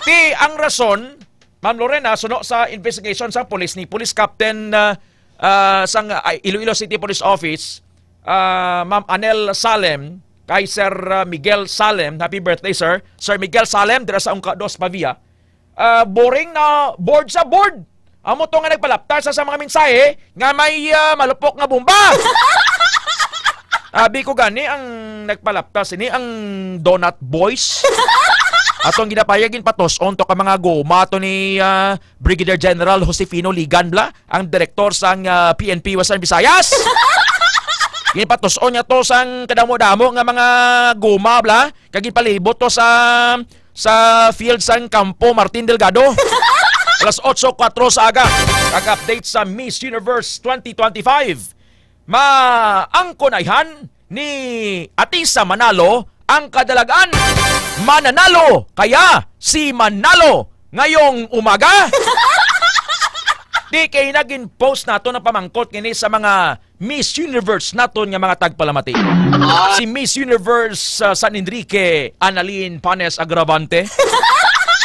Ti ang rason, Ma'am Lorena, suno sa investigation sa police ni Police Captain, ah, ah, sang, ah, Iloilo City Police Office, ah, Ma'am Anel Salem, kay Sir, ah, Miguel Salem, happy birthday, sir. Sir Miguel Salem, dira sa Ungka Dos Pavia. Ah, boring na board sa board. Amo to nga nagpalapta sa, sa mga mensahe nga may, ah, malupok nga bomba. Abi ko gani ang nagpalapta sini ang Donut Boys. Atong ginapayag ginpatos-on to ka mga goma to ni, ah, Brigadier General Josefino Ligan bla, ang direktor sang, ah, P N P Western Visayas. Ginpatus-on niya to sang kadamo-damo nga mga guma, bla. Kag ginpalibot to sa, sa field sang Kampo Martin Delgado. Alas otso kuwatro sa aga. Kag update sa Miss Universe twenty twenty-five. Maangkonayhan ni Atisa Manalo ang kadalagan. Mananalo kaya si Manalo ngayong umaga? Di kay nagin post nato ng pamangkot kini sa mga Miss Universe naton nga mga tagpalamati. Si Miss Universe, ah, San Enrique, Annalyn Panes Agravante.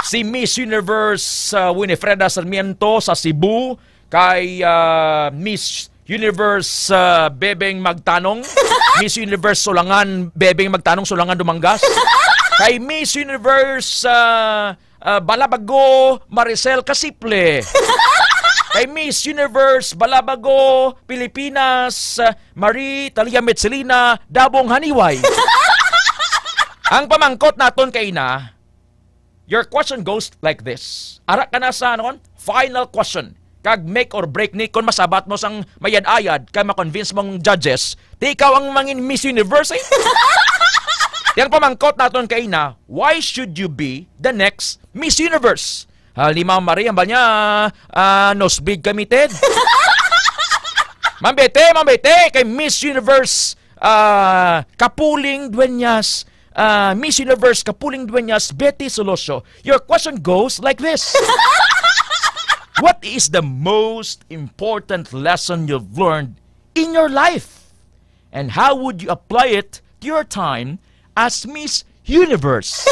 Si Miss Universe, ah, Winifreda Sarmiento sa Cebu. Kay, ah, Miss Universe, ah, Bebeng Magtanong. Miss Universe Sulangan, Bebeng Magtanong, Sulangan, Dumangas. Kay Miss Universe, ah, ah, Balabago, Maricel Casiple. Kay Miss Universe Balabago, Pilipinas, ah, Marie Talia Mitzelina, Dabong Haniway. Ang pamangkot naton kay na, your question goes like this. Ara ka na sa, ano kon? Final question. Kag make or break ni kung masabat mo sang mayad-ayad kay ma-convince mong judges, di ikaw ang mangin Miss Universe, eh. Yang pamangkot naton kay na, why should you be the next Miss Universe? Halima Marie, ang ba niya, ah, nosebleed kami, Ted? Mambete, mambete, kay Miss Universe, ah, Kapuling Dueñas, ah, Miss Universe Kapuling Dueñas, Betty Solocio. Your question goes like this. What is the most important lesson you've learned in your life? And how would you apply it to your time as Miss Universe?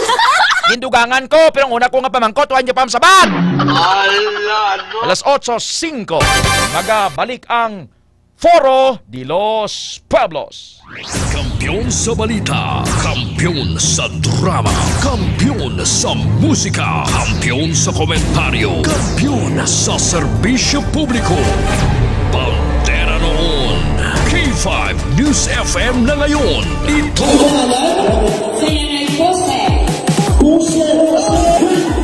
Gindugangan ko, pero ang una ko nga pamangkot, wa niyo pa masabat. Ala, no? Alas otso singko, magabalik ang Foro de los Pueblos. Kampiyon sa balita, kampiyon sa drama, kampiyon sa musika, kampiyon sa komentaryo, kampiyon sa serbisyo publiko. Bandera noon, K five News F M na ngayon. Ito Kaya nga po, sir. Puso, puso,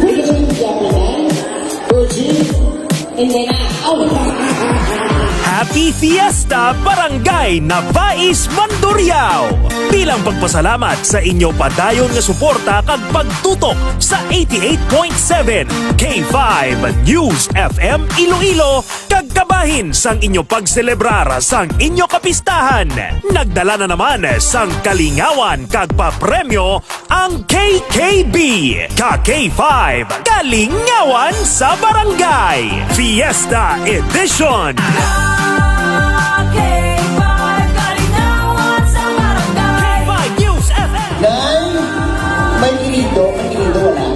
puso, puso, puso, Virgin, and then, ah, oh. Happy Fiesta, Barangay Nabais, Mandurriao! Bilang pagpasalamat sa inyo padayon nga suporta kag pagtutok sa eighty-eight point seven K five News F M Iloilo, kag kabahin sang inyo pagselebrar sang inyo kapistahan, nagdala na naman sang kalingawan kag papremyo ang K K B, ka K five, Kalingawan sa Barangay, Fiesta Edition. Ka K five, Kalingawan sa Barangay. K five News F M. Nay, may kinindo, may kinindo, wala.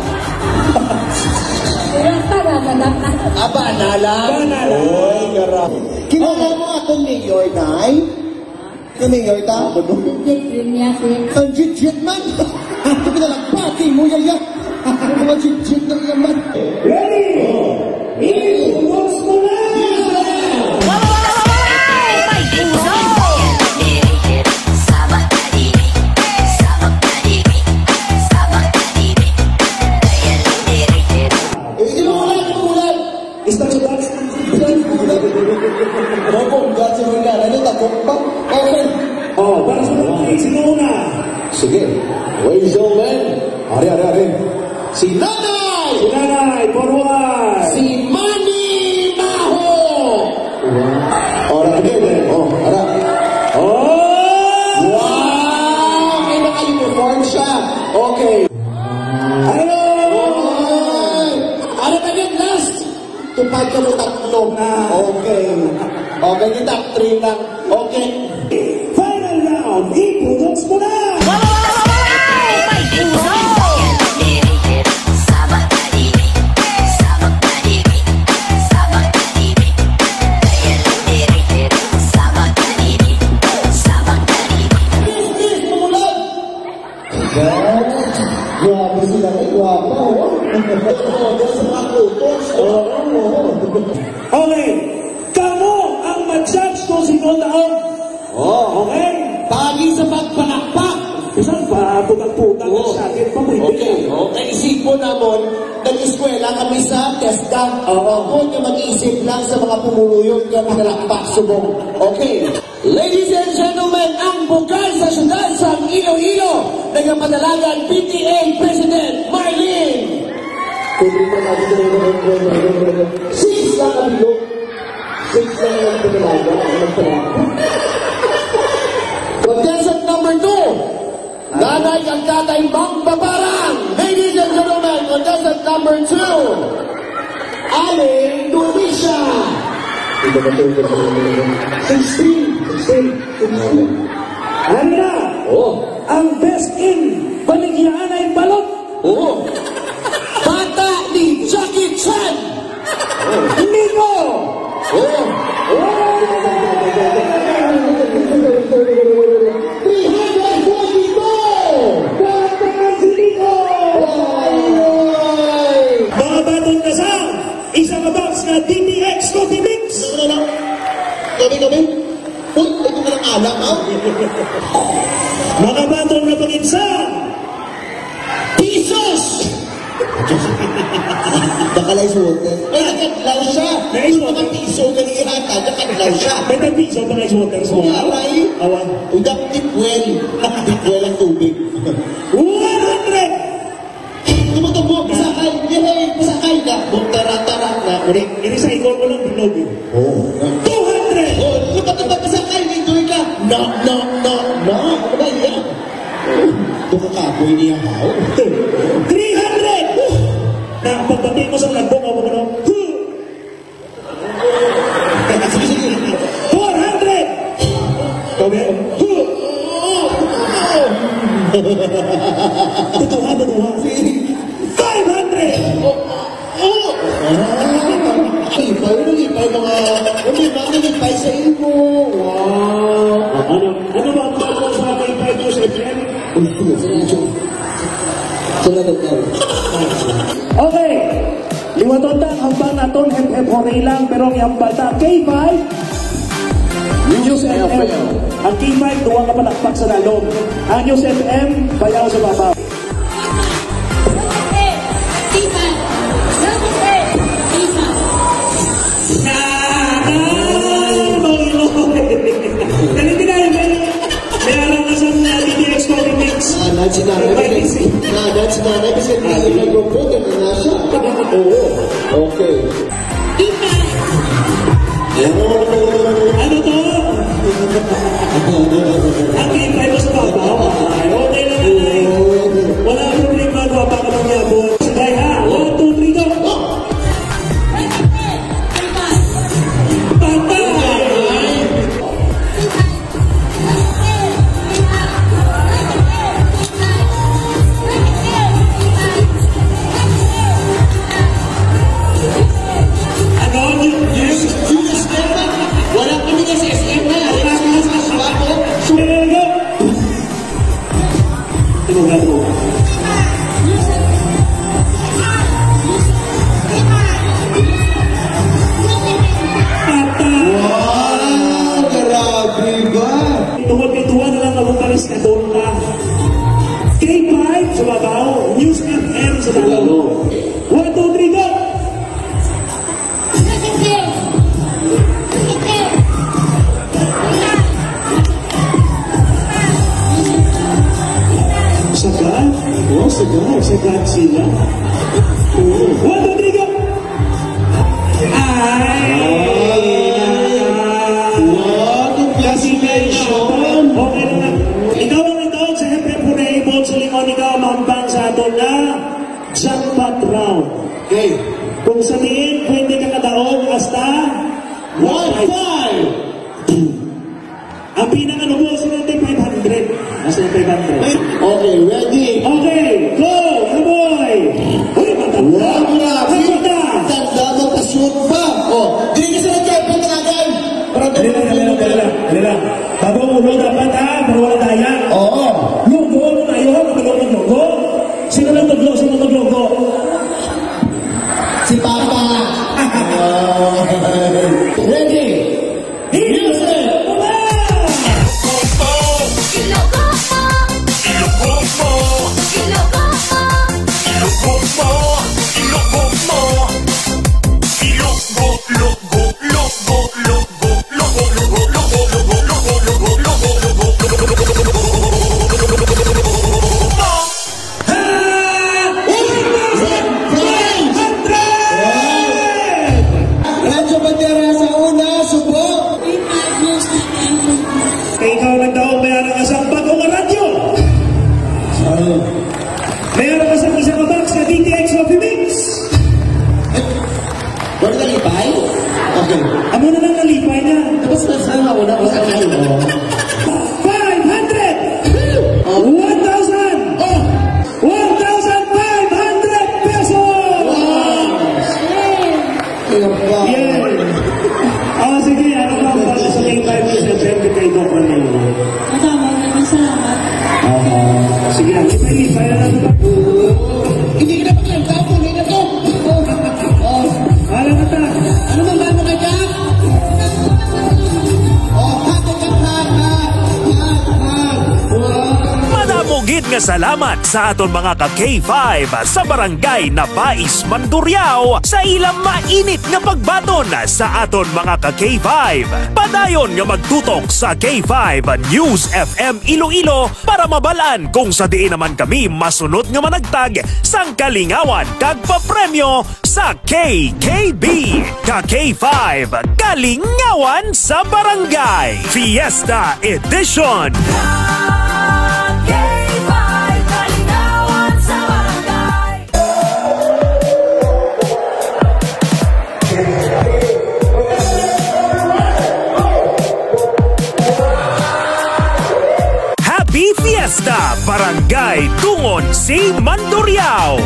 Wala pa, wala na. Aba, na lang. Wala na lang. Oy, gara-, kilala mo akong mayor, Nay? Ano yung yorta? Legit yun niya, sir. Ang legit man! Ito na lang, pati mo, yaya! Ang mga legit na yaman! Ready? Ibuhos mo na! Eh, inuulan, inuulan! Isda ka dance ng Philippines. Mabongga si Ronda. Ano, takot pa? Okay. Oh, para sa mga sino una? Sige. Wave your man. Ari, ari, ari. Si Nanay! Si Nanay, forward! Si Manny Maho! Ora, okay, okay. Oh, ara. Oh! Wow! May naka-uniform siya. Okay. Hello! Oy! Ano na yun? Last! Tupad ka mo tatlo. Ah. Okay. Okay, yung top three lang. Okay. Final round, iputoks mo na! Grabe sila, eh, guwapa, oh. Todo sa mga kutos, oh. Oo, oo. Okay. Kamo ang ma-judge kung sino taon. Oh. Okay? Pagi sa pagpalakpak. Isang pa, putang-putang Oo. Sa akin, pabuti. Okay. Okay. Isipon namon, nag-eskwela kami sa TESDA. Oo. Ako nga mag-isip lang sa mga pumuluyo nga pinalakpak subong. Okay. Ladies and gentlemen, Ang bukal sa siyudad sa Iloilo, nagapadalagan P T A President Marlene. Kundi pa natin ito. Six lang ang bilo. Six lang ang pinalaga. Ang nagpalaga. Contestant number two, Nanay kag Tatay Mangbabarang. Ladies and gentlemen, contestant number two, Aling Domisha. Sixteen. Sixteen. Sixteen. Ano na? Oh. Ang best in Baligyaanay Balot. Oh. Bata ni Jackie Chan. Nico! Oh! Oh! Three hundred forty-two! Kanta si Nico! Ay! Mga baton na sa isa ka box nga D T X Coffee Mix. Ano, ano, ano? Gabi, gabi. Uy, ito ka ng alak, ha? Mga baton na pangitsa. Pisos! Baka lang suot, eh. Ay, nakadlaw siya. Naisot. Yung mga piso, ganun yung hatag, nakadlaw siya. May tag-piso pa nga isuot ang suot. Wala, eh. Awan. Uy, dak-, deep well. Deep well ang tubig. One hundred! Tumutubog, pasakay, yay, pasakay na. Bugtara-tara na, kurik. Ini sa ikon mo lang bilog, eh. Oh. Two hundred! Oh, nakatubag, pasakay, enjoy ka. Na, na, na, na. Ano ba yan? Ito ka kapoy niya, haw. Three hundred! Na, pagbati mo sa nagbo, ano, ano? Four hundred! Kami, tutuha, tutuha. Five hundred! Lipay, lipay, mga, may mga lipay sa imo. Wow! Ano, ano ba ang bago sa K five News F M? Salamat, Carl. Okay. Liwaton ta ang hambal naton, hep, hep, hooray lang, pero ang ihambal ta, K five, News F M. Ang K five, duwa ka palakpak sa lalom. Ang News F M, bayaw sa babaw. Dali, dali, dali. May araw na sa mga D T X Coffee Mix. Ah, nag-, si nanay, kasi, na, nag-, si nanay, kasi may nag-report, yung nasa. Oo. Okay. Ano to? Ang K five sa babaw. Ay, okay lang yan, ay. Wala ang problema, gwapa ka, mangyabot. Sige, ha? One, two, three, go. Patay! Ano? Yung, yung, yung S M na. Wala kami na sa S M na. Wala kami sa Suato. Sumayo. Ano nga to? Patay! Wow! Grabe ba? Tungod kay duwa na lang ang vocalist na tonta. K five sa babaw, News F M sa lalom. One, two, three, go! Sagad? Oh, sagad. Sagad sila. Oh. One, two, three, go! Ay! Wow, congratulations! Okay na nga. Ikaw ang itaon sa Hep Hep Hooray, Ibon sa Limon, ikaw ang mahambal sa aton nga jackpot round. Okay. Kung sa diin, pwede ka kadaog hasta one five. Ang pinakanubo, sino yung five hundred? Nasa yung five hundred? Okay, ready? Okay, go! Kaboy! Uy, matanda! One Amo na lang nalipay niya. Tapos na sa una, wala na yun. Five hundred! Oh. One thousand! Oh. One thousand five hundred pesos! Wow! Kaya pa. Yeah. Oh, sige, ano pa ang bago sa K five News F M kay Doc Romeo? Madamo, maraming salamat. Ah, sige, ang iba-iba na lang. Hindi ka na paglantaw, puno na to. Oh, oh. Wala na ta. Ano man ba mo na dyan? Oh, hati ka, hati, hati, hati. Wow. Madamo gid nga salamat sa aton mga ka K five sa Barangay Nabais, Mandurriao, sa ilang mainit nga pagbaton sa aton mga ka K five. Padayon nga magtutok sa K five News F M Iloilo para mabal-an kung sa diin naman kami masunod nga managtag sang kalingawan kag papremyo sa K K B, ka K five, Kalingawan sa Barangay, Fiesta Edition. Ka K five, Kalingawan sa Barangay. Happy Fiesta, Barangay Dungon C, Mandurriao!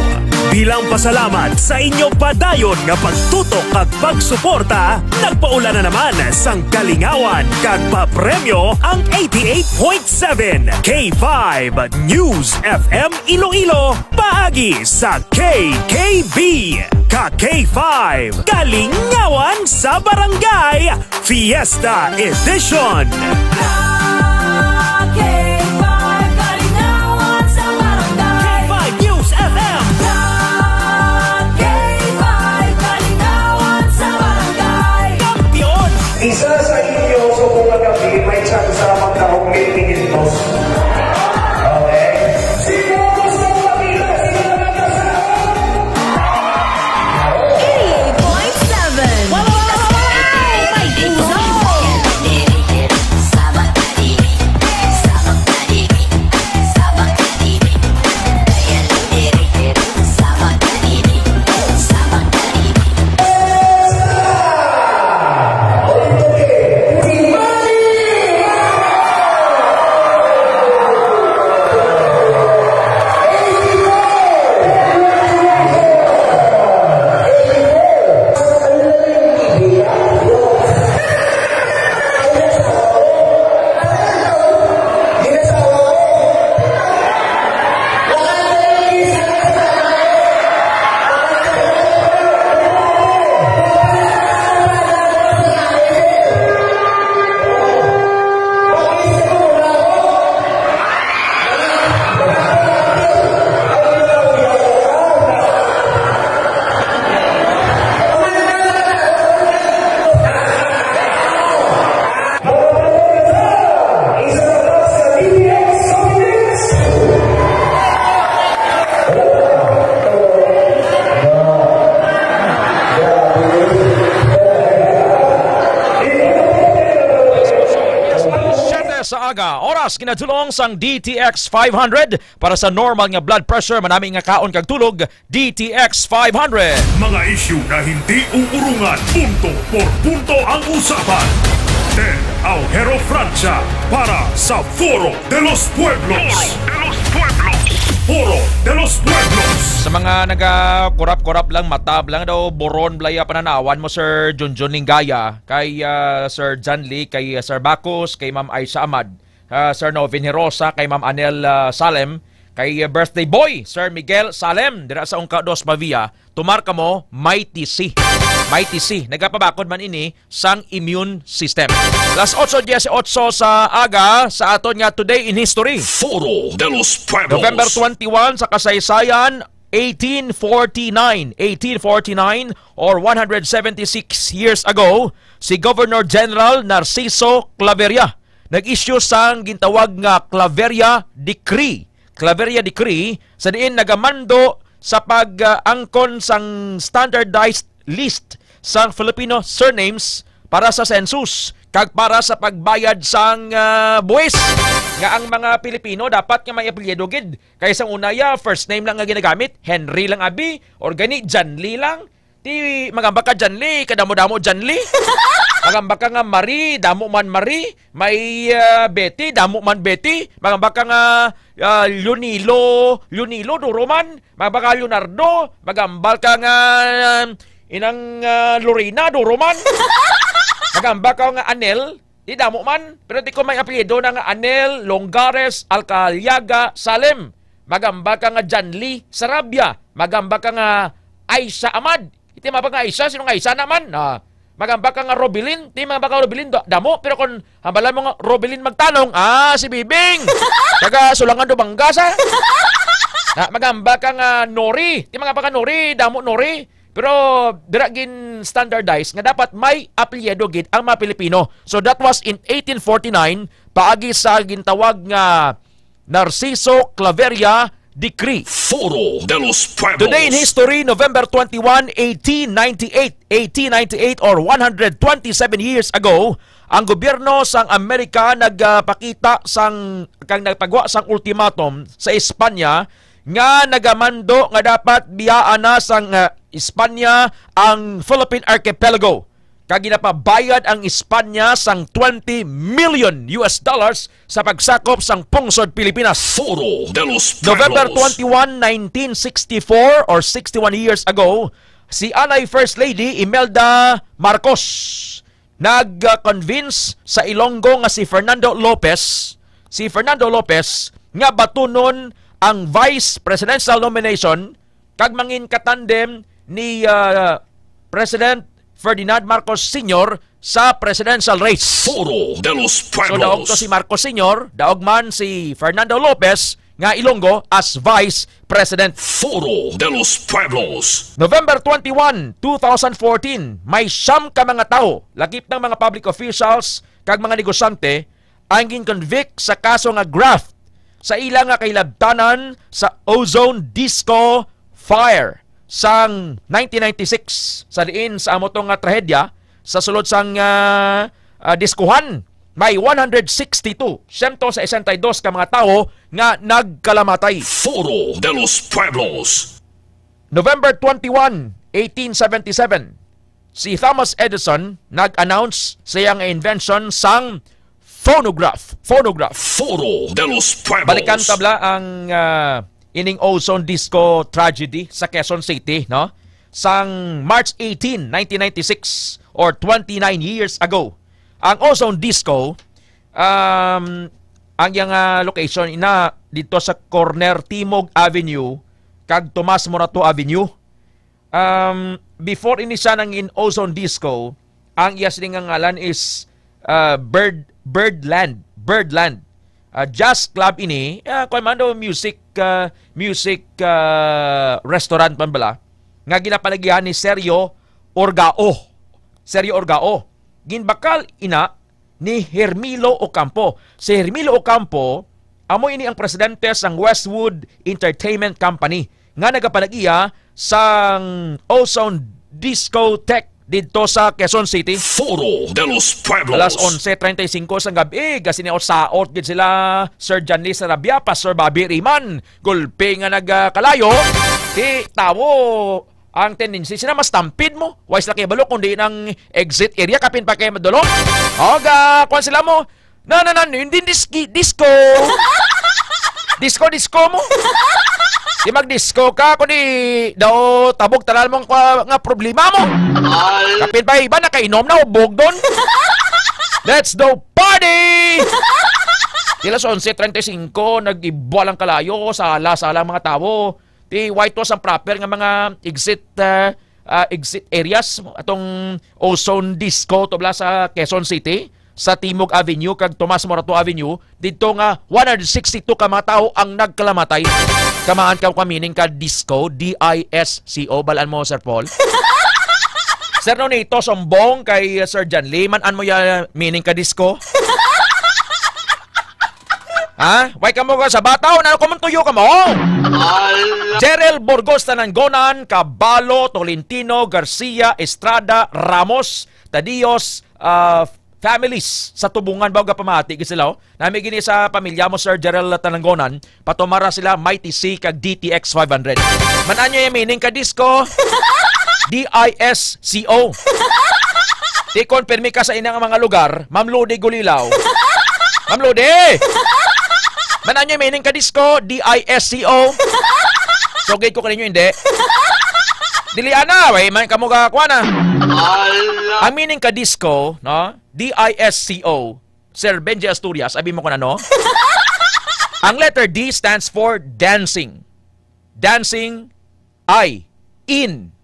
Bilang pasalamat sa inyo padayon nga pagtutok kag pagsuporta, nagpaula na naman sang kalingawan kag papremyo ang eighty-eight point seven K five News F M Iloilo paagi sa K K B, ka K five, Kalingawan sa Barangay, Fiesta Edition. Ka K five, Kalingawan sa Barangay. K five News F M. Ka K five, Kalingawan sa Barangay. Kampiyon. Isa sa inyo subong nga gabi may tsansa magdaog mil quinientos. Okay? Sino gusto makita? Sino nagkasama? Eighty-eight point seven. Wow, wow, wow, wow, wow! May puso! Siyete sa aga, oras kinadulong sang D T X five hundred. Para sa normal nga blood pressure, manami nga kaon kag tulog, D T X five hundred. Mga isyu na hindi uurungan, punto por punto ang usapan. Ted Aujero Francia para sa Foro de los Pueblos. Foro de los Pueblos. Foro de los Pueblos. Sa mga naga-kurap-kurap lang, matab lang daw, buron, blaya, pananawan mo, Sir Junjun Lingaya, kay, ah, Sir John Lee, kay, ah, Sir Bacus, kay Ma'am Aisha Ahmad, ah, Sir Novin Hirosa, kay Ma'am Anel, ah, Salem, kay, ah, birthday boy, Sir Miguel Salem, dira sa Ungka Dos Pavia, tumar kamo, Mighty C. Mighty C, nagapabakod man ini sang immune system. Las otso dieciocho sa aga sa aton nga Today in History. Foro de los Pueblos. November twenty-one sa kasaysayan, eighteen forty-nine, eighteen forty-nine, or one hundred seventy-six years ago, si Governor General Narciso Claveria nag-issue sang gintawag nga Claveria Decree. Claveria Decree, sa diin nagamando sa pag-angkon sang standardized list sang Filipino surnames para sa census kag para sa pagbayad sang, ah, buwis, nga ang mga Pilipino dapat nga may apelyido gid. Kay sang una, ya, first name lang nga ginagamit, Henry lang abi, or gani, John Lee lang. Ti, magamba ka Janli, kadamo-damo Janli. Magamba ka nga Marie, damo man Marie. May, ah, Betty, damo man Betty. Magamba ka nga, ah, Leonilo, Leonilo, duro man. Magamba ka Leonardo, magambal ka nga, ah, inang, ah, Lorena, duro man. Magamba ka nga Anel, di damo man. Pero di ko may apelyido na nga Anel, Longares, Alcaliaga, Salem. Magamba ka nga Janli, Sarabia. Magamba ka nga Aisha Amad. Iti mga nga Aisha, sino nga Aisha naman? Ah, magamba ka nga Robilin, ti mga ka Robilin, da- damo. Pero kung hambalan mo nga Robilin Magtanong, ah, si Bibing. Taga Sulangan do Banggas, ah. Na, magamba ka nga Nori, ti mga ka Nori, damo Nori. Pero dira gin standardize nga dapat may apelyido gid ang mga Pilipino. So that was in eighteen forty-nine, paagi sa gintawag nga Narciso Claveria Decree. Foro de los Pueblos. Today in history, November twenty-one, eighteen ninety-eight, eighteen ninety-eight or one hundred twenty-seven years ago, ang gobyerno sang Amerika nagpakita sang, kag nagpagwa sang ultimatum sa Espanya nga nagamando nga dapat biyaan na sang, ah, Espanya ang Philippine Archipelago. Kag ginapabayad ang Espanya sang twenty million U S dollars sa pagsakop sang pungsod Pilipinas. Foro de los November Pueblos. Twenty-one, nineteen sixty-four or sixty-one years ago, si anay First Lady Imelda Marcos nag-convince sa Ilonggo nga si Fernando Lopez, si Fernando Lopez nga batunon ang vice presidential nomination kag mangin katandem ni, ah, President Ferdinand Marcos Senior sa presidential race. Foro de los Pueblos. So, daog to si Marcos Senior, daog man si Fernando Lopez nga Ilonggo as Vice President. Foro de los Pueblos. November twenty-one, two thousand fourteen, may siyam ka mga tawo, lakip ng mga public officials kag mga negosyante, ang gin-convict sa kaso nga graft sa ila nga kahilabtanan sa Ozone Disco Fire sang nineteen ninety-six, sa diin sa amo to nga trahedya sa sulod sang, ah, ah, diskuhan, may one hundred sixty-two, siyento sesenta y dos ka mga tawo nga nagkalamatay. Foro de los Pueblos. November twenty-one, eighteen seventy-seven, si Thomas Edison nag-announce sa iyang invention sang phonograph. Phonograph. Foro de los Pueblos. Balikan ta bala ang, ah, ining Ozone Disco tragedy sa Quezon City, no? Sang March eighteen, nineteen ninety-six, or twenty-nine years ago. Ang Ozone Disco, um, ang iyang, ah, location ina dito sa corner Timog Avenue kag Tomas Morato Avenue. Um, before ini siya nangin Ozone Disco, ang iya sini nga ngalan is, uh, Bird, Birdland. Birdland. Uh, jazz club ini. Uh, kwan man daw, music, uh, music, uh, restaurant man bala, nga ginapalagihan ni Sergio Orgao. Sergio Orgao. Ginbakal ina ni Hermilo Ocampo. Si Hermilo Ocampo, amo ini ang presidente sang Westwood Entertainment Company nga nagapanagiya sang Ozone Discotheque didto sa Quezon City. Foro de los Pueblos. Alas onse treinta y cinco sang gab-i, kasi ni saot gid sila, Sir Janly Sarabia, Pastor Bobby Riman. Gulpi nga nagkalayo, ti tawo ang tendency sila mas tampid mo. Wais laki balo kundi nang exit area kapin pa kay madulong. Og, ah, kwan sila mo. Na, na, na, hindi diski, disco. Disco, disco mo. Di mag-disco ka, kundi daw tabog tanan mong kwa-, nga problema mo. Al- Kapin pa iba, nakainom na, hubog doon. Let's do party! Alas onse treinta y cinco, nag-iba lang kalayo, sala, sala ang mga tawo. Ti White House ang proper nga mga exit, ah, ah, exit areas, atong Ozone Disco to bala sa Quezon City, sa Timog Avenue kag Tomas Morato Avenue, didto nga one hundred sixty-two ka mga tawo ang nagkalamatay. Kamaan ka ka meaning ka disco, D I S C O, balaan mo, Sir Paul? Sir Nonito, sumbong kay Sir Janly, man-an mo ya meaning ka disco? Ha? Way ka mo ka sa bataw? Ano ko man tuyo ka mo? Al- Jerel Burgos, Tananggonan, Cabalo, Tolentino, Garcia, Estrada, Ramos, Tadios, ah, families sa Tubungan, baw gapamati gid sila, oh. Nami gini sa pamilya mo, Sir Jerel Tananggonan, patumara sila, Mighty C kag D T X five hundred. Man-an nyo yung meaning ka disco? D I S C O. Ti kon pirmi ka sa inang mga lugar, Ma'am Lodi Gulilaw. Ma'am Lodi! Man-an niyo meaning ka disco, D I S C O. Sugid ko kaninyo, hindi. Dili ana, way man kamo ga kuan, ah. Ala. Ang meaning ka disco, no? D I S C O. Sir Benji Asturias, abi mo kung ano? Ang letter D stands for dancing. Dancing I in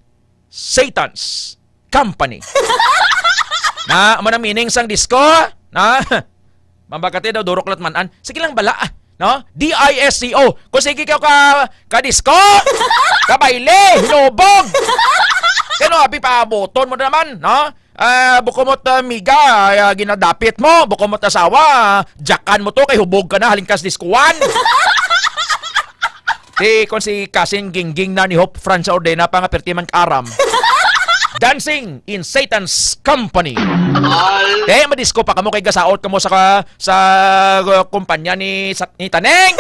Satan's company. Na, amo na meaning sang disco? Na, mambagate daw, durok lat man-an. Sige lang, bala, ah. No? D I S C O. Kung sige ka ka, ka disco, ka baile, hinubog. Kano, abi, paabuton mo naman, no? Ah, buko mo't, ah, miga, ah, ginadapit mo, buko mo't asawa, ah, jakan mo to, kay hubog ka na, halin kas diskuan. Ti, kon si Kasin Gingging na ni Hope Francia Ordena pa nga perti man kaaram. Dancing in Satan's company. Al- Eh, madisco pa kamo kay gasaot kamo sa ka-, sa, uh, kumpanya ni, sa, ni Taneng.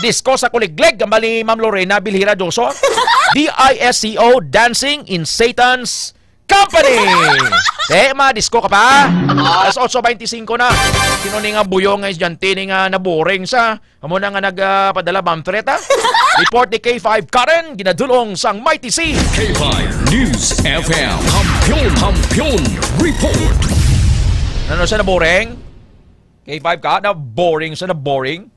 Disco sa kuliglig, mali Ma'am Lorena Bilhira Joso. D I S C O, Dancing in Satan's Company. Eh, madisco ka pa? Alas otso beintisinko na. Sino ni nga buyo nga estudyante ni nga naboring sa Amo na nga nagpadala bomb threat, ha? Report ni K five Karen, ginadulong sang Mighty C. K five News F M. Kampiyon, Kampiyon Report. Ano siya, naboring? K five ka? Na-boring siya, na-boring?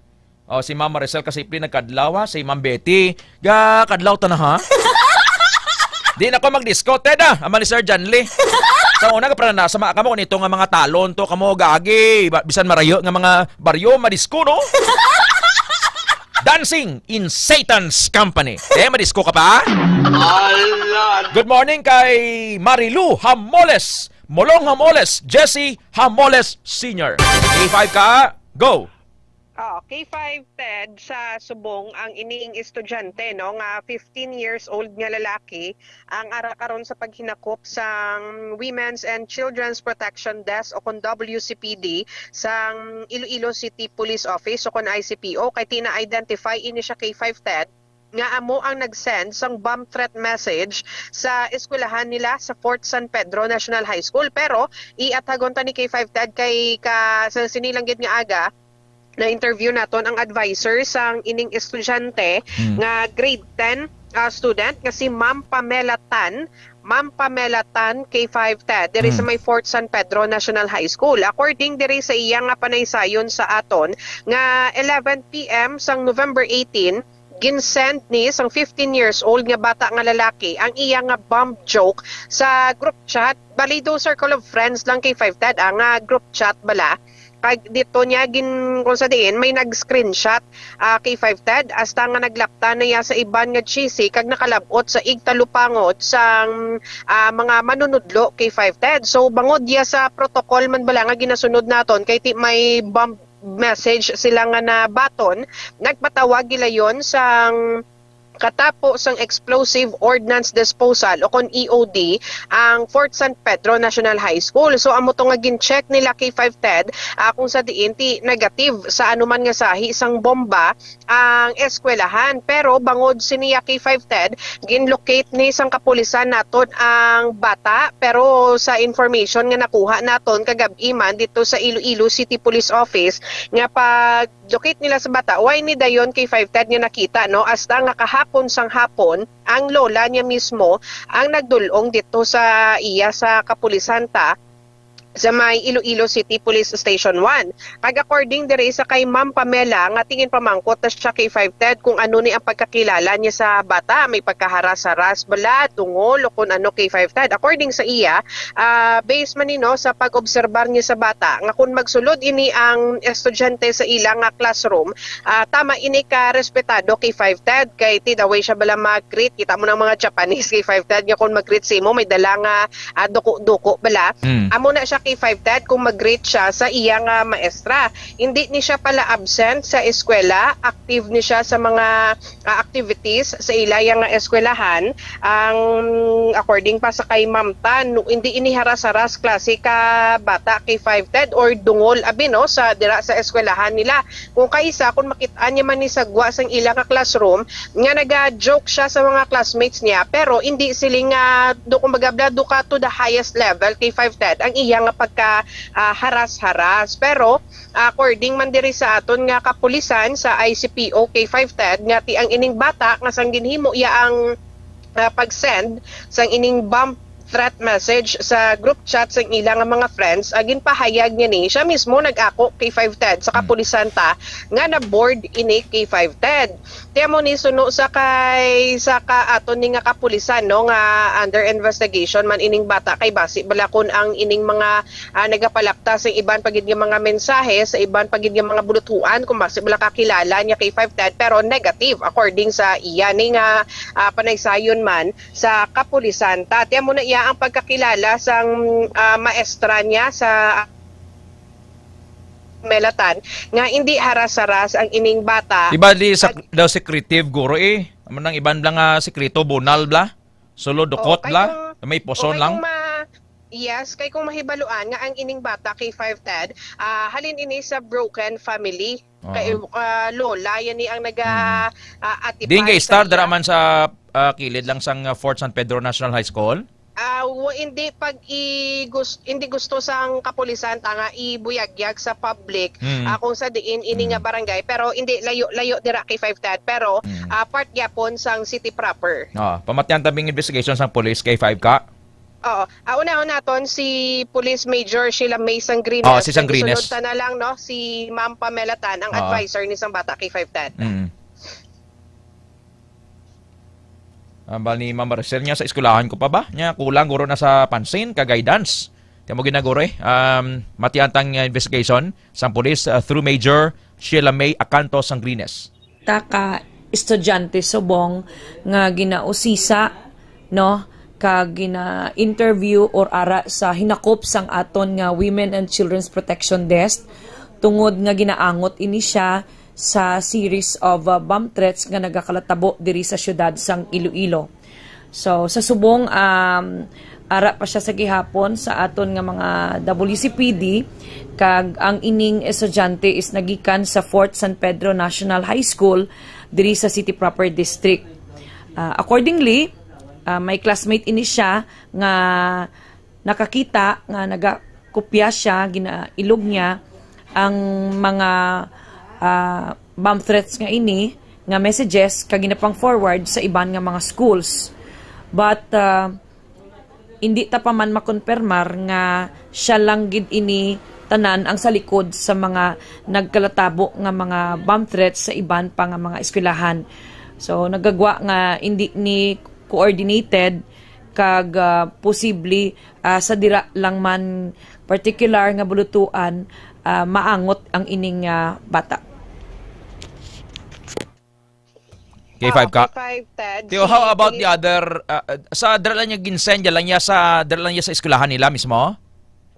Oh, si Ma'am Maricel Kasipli nagkadlaw, ha? Si Ma'am Betty, ga kadlaw ta na, ha? Di na ko mag-disco, Ted, ah. Ama ni Sir Janly. Sa una, kapranasa, ma-, kamo nito nga mga talon to, kamo gagi. Ba-, bisan marayo nga mga baryo, madisco, no? Dancing in Satan's company. Eh, madisco ka pa? Ala. Good morning kay Marilu Hamoles, Molong Hamoles, Jesse Hamoles Senior. K five ka, go! Oh, K five Ted, sa subong ang ining estudyante, no, nga fifteen years old nga lalaki ang ara karon sa paghinakop sang Women's and Children's Protection Desk o kon W C P D sang Iloilo City Police Office o kon I C P O, kay ti na-identify ini siya, K five Ted, nga amo ang nag-send sang bomb threat message sa eskwelahan nila sa Fort San Pedro National High School. Pero iathagon ta ni K five Ted kay ka, sa sini lang gid nga aga, na-interview naton ang adviser sang ining estudyante Hmm. nga grade ten, ah, student nga si Ma'am Pamela Tan. Ma'am Pamela Tan, K five Ted, diri sa Hmm. may Fort San Pedro National High School. According diri sa iya nga panaysayon sa aton, nga eleven P M sang November eighteen, ginsend ni sang fifteen years old nga bata nga lalaki ang iya nga bomb joke sa group chat. Bali, do circle of friends lang, K five Ted, ang, ah, group chat bala. Kag dito niya gin-, kung sa diin, may nag-screenshot, ah, K five Ted, hasta nga naglapta na iya sa iban nga G C kag nakalab-ot sa igtalupangod sang, ah, mga manunudlo, K five Ted. So, bangod iya sa protocol man bala nga ginasunod naton, kay ti may bomb message sila nga nabaton, nagpatawag gilayon sang katapo sang Explosive Ordnance Disposal o kon E O D ang Fort San Pedro National High School. So, amo to nga gin-check nila, K five Ted, ah, kung sa diin ti negative sa anuman nga sahi sang bomba ang eskwelahan. Pero bangod siniya, K five Ted, gin-locate ni sang kapulisan naton ang bata. Pero sa information nga nakuha naton kagab-i man dito sa Iloilo City Police Office, nga pag-locate nila sa bata, way ni dayon, K five Ted, nga nakita, no? Hasta nga kahapon sang hapon, ang lola niya mismo ang nagdul-ong dito sa iya sa kapulisan ta sa may Iloilo City Police Station one. Kag according diri sa kay Ma'am Pamela, nga tingin pamangkot na siya, K five Ted, kung ano ni ang pagkakilala niya sa bata, may pagkaharas-haras bala, dungol, o kung ano, K five Ted. According sa iya, ah, based man ni, no, sa pag-obserbar niya sa bata, nga kung magsulod ini ang estudyante sa ila nga classroom, ah, tama ini ka respetado, K five Ted, kay ti the way siya bala mag-greet, kita mo ng mga Japanese, K five Ted, nga kung mag-greet sa imo, may dala nga, ah, duko-duko bala. Mm. Amo na siya, K five Ted kung mag-greet siya sa iya nga maestra. Hindi ni siya pala absent sa eskwela, active ni siya sa mga, ah, activities sa ila iya nga eskwelahan. Ang according pa sa kay Ma'am Tan, no, hindi ini haras-haras klase ka bata K five Ted or dungol abi, no, sa dira sa eskwelahan nila. Kung kaisa, kung makit-an niya man ni sa gwa sang ila nga classroom, nga naga-joke siya sa mga classmates niya, pero hindi siling nga do, kumbaga, bla, do ka to the highest level, K five Ted, ang iya nga pagka, ah, haras-haras. Pero, ah, according man diri sa aton nga kapulisan sa I C P O K five Ted, nga ti ang ining bata nga sang ginhimo iya ang, ah, pag-send sang ining bomb threat message sa group chat sa ila nga mga friends, ah, ginpahayag niya ni siya mismo nag-ako K five Ted sa kapulisan ta nga na-board ini K five Ted. Ti amo ni suno sa kay sa ka aton ni nga kapulisan, no, nga under investigation man ining bata kay basi bala kun ang ining mga, ah, nagapalapta sa iban pa gid nga mga mensahe, sa iban pa gid nga mga bulutuan, kung basi bala kakilala niya K five Ted, pero negative according sa iya ni nga, ah, panaysayon man sa kapulisan. Ti amo na iya ang pagkakilala sang, ah, maestra niya sa Melatan nga hindi haras-haras ang ining bata. Iba di sa Kag- daw secretive, guro, eh. Amo nang iban lang nga sekreto, bunal bla. Sulod Oo, dukot kay bla. kung May puson Okay, lang. kung ma- Yes, kay kung mahibaluan nga ang ining bata K five Ted, ah, halin ini sa broken family. Oo. Kay, ah, lola yan ni ang naga Mm. ah, atipay Di nga sa star, dara iya. man sa, ah, kilid lang sang, ah, Fort San Pedro National High School. Ah, wa-, hindi pag i-gus-, hindi gusto sang kapulisan ta nga ibuyagyag sa public, Mm. ah, kung sa diin ini nga Mm. barangay, pero hindi layo-layo dira K five Ted, pero, Mm. ah, part gyapon sang city proper. Ah, pamatian tabing investigation sang police K five ka. Oo. Ah, unahon naton si Police Major Sheila May Sangrines. Oh, si Sangrines. Isunod ta na lang, no, si Ma'am Pamela Tan, ang Ah. advisor ni sang bata K five Ted. Mm. Ambal ni Ma'am Maricel niya sa eskwelahan ko pa ba? Niya kulang guro na sa pansin ka guidance. Kaya mo ginaguro eh. Um, matiantang investigation sang police, uh, through Major Sheila May Acanto Sangrines. Ta ka estudyante subong nga ginausisa, no, kag gina-interview or ara sa hinakop sang aton nga Women and Children's Protection Desk tungod nga ginaangot ini siya sa series of, uh, bomb threats nga nagakalatabo diri sa siyudad sang Iloilo. So, sa subong, um, ara pa siya sa gihapon sa aton nga mga W C P D, kag ang ining estudyante is nagikan sa Fort San Pedro National High School diri sa City Proper District. Ah, accordingly, ah, may classmate ini siya nga nakakita nga nagakopya siya, ginailog niya ang mga, ah, bomb threats nga ini nga messages kag ginapang-forward sa iban nga mga schools. But, ah, hindi ta pa man makonpermar nga siya lang gid ini tanan ang sa likod sa mga nagkalatabo nga mga bomb threats sa iban pa nga mga eskwelahan. So, nagagwa nga hindi ni coordinated kag, ah, posible, ah, sa dira lang man particular nga bulutuan, ah, maangot ang ining, ah, bata. K five Oo, ka? K five, Ted. Tiyo, Si how about Pili- the other, ah, ah, sa dira lang niya ginsend, dira lang niya sa, dira lang niya sa eskwelahan nila mismo?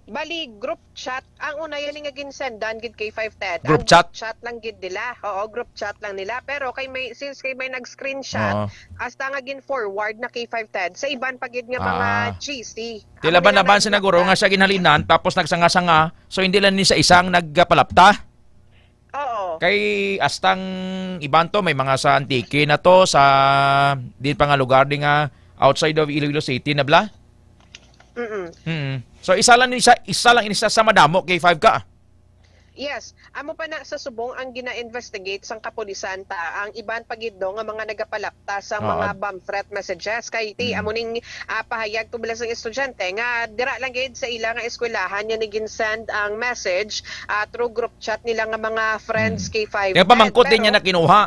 Bali, group chat. Ang una yan nga ginsendan gid K five, Ted. Group Ang chat? group chat lang gid nila. Oo, group chat lang nila. Pero kay may, since kay may nag-screenshot, Oo. hasta nga gin-forward na K five, Ted, sa iban pa gid nga mga Ah. G C. Ti Amo na laban-laban yan, sinaguro group nga chat. siya ginhalinan, tapos nagsanga-sanga. So, hindi lang ni sa isang nagpalapta. Oo. Kay astang iban to, may mga sa Antique na to, sa di pa nga lugar di nga outside of Iloilo City na bla. Mm-mm. Mm. So isa lang ni siya, isa lang ini siya sa madamo, K five ka. Yes, amo pa na sa subong ang gina-investigate sang kapulisan ta, ang iban pa gid do nga mga nagapalapta sa Oo. mga bomb threat messages kay ti Mm. amo ning, ah, pahayag tubla sang estudyante nga dira lang gid sa ila nga eskwelahan niya ni ginsend ang message, ah, through group chat nila nga mga friends Mm. K five. Kaya pamangkot din Pero niya na kinuha.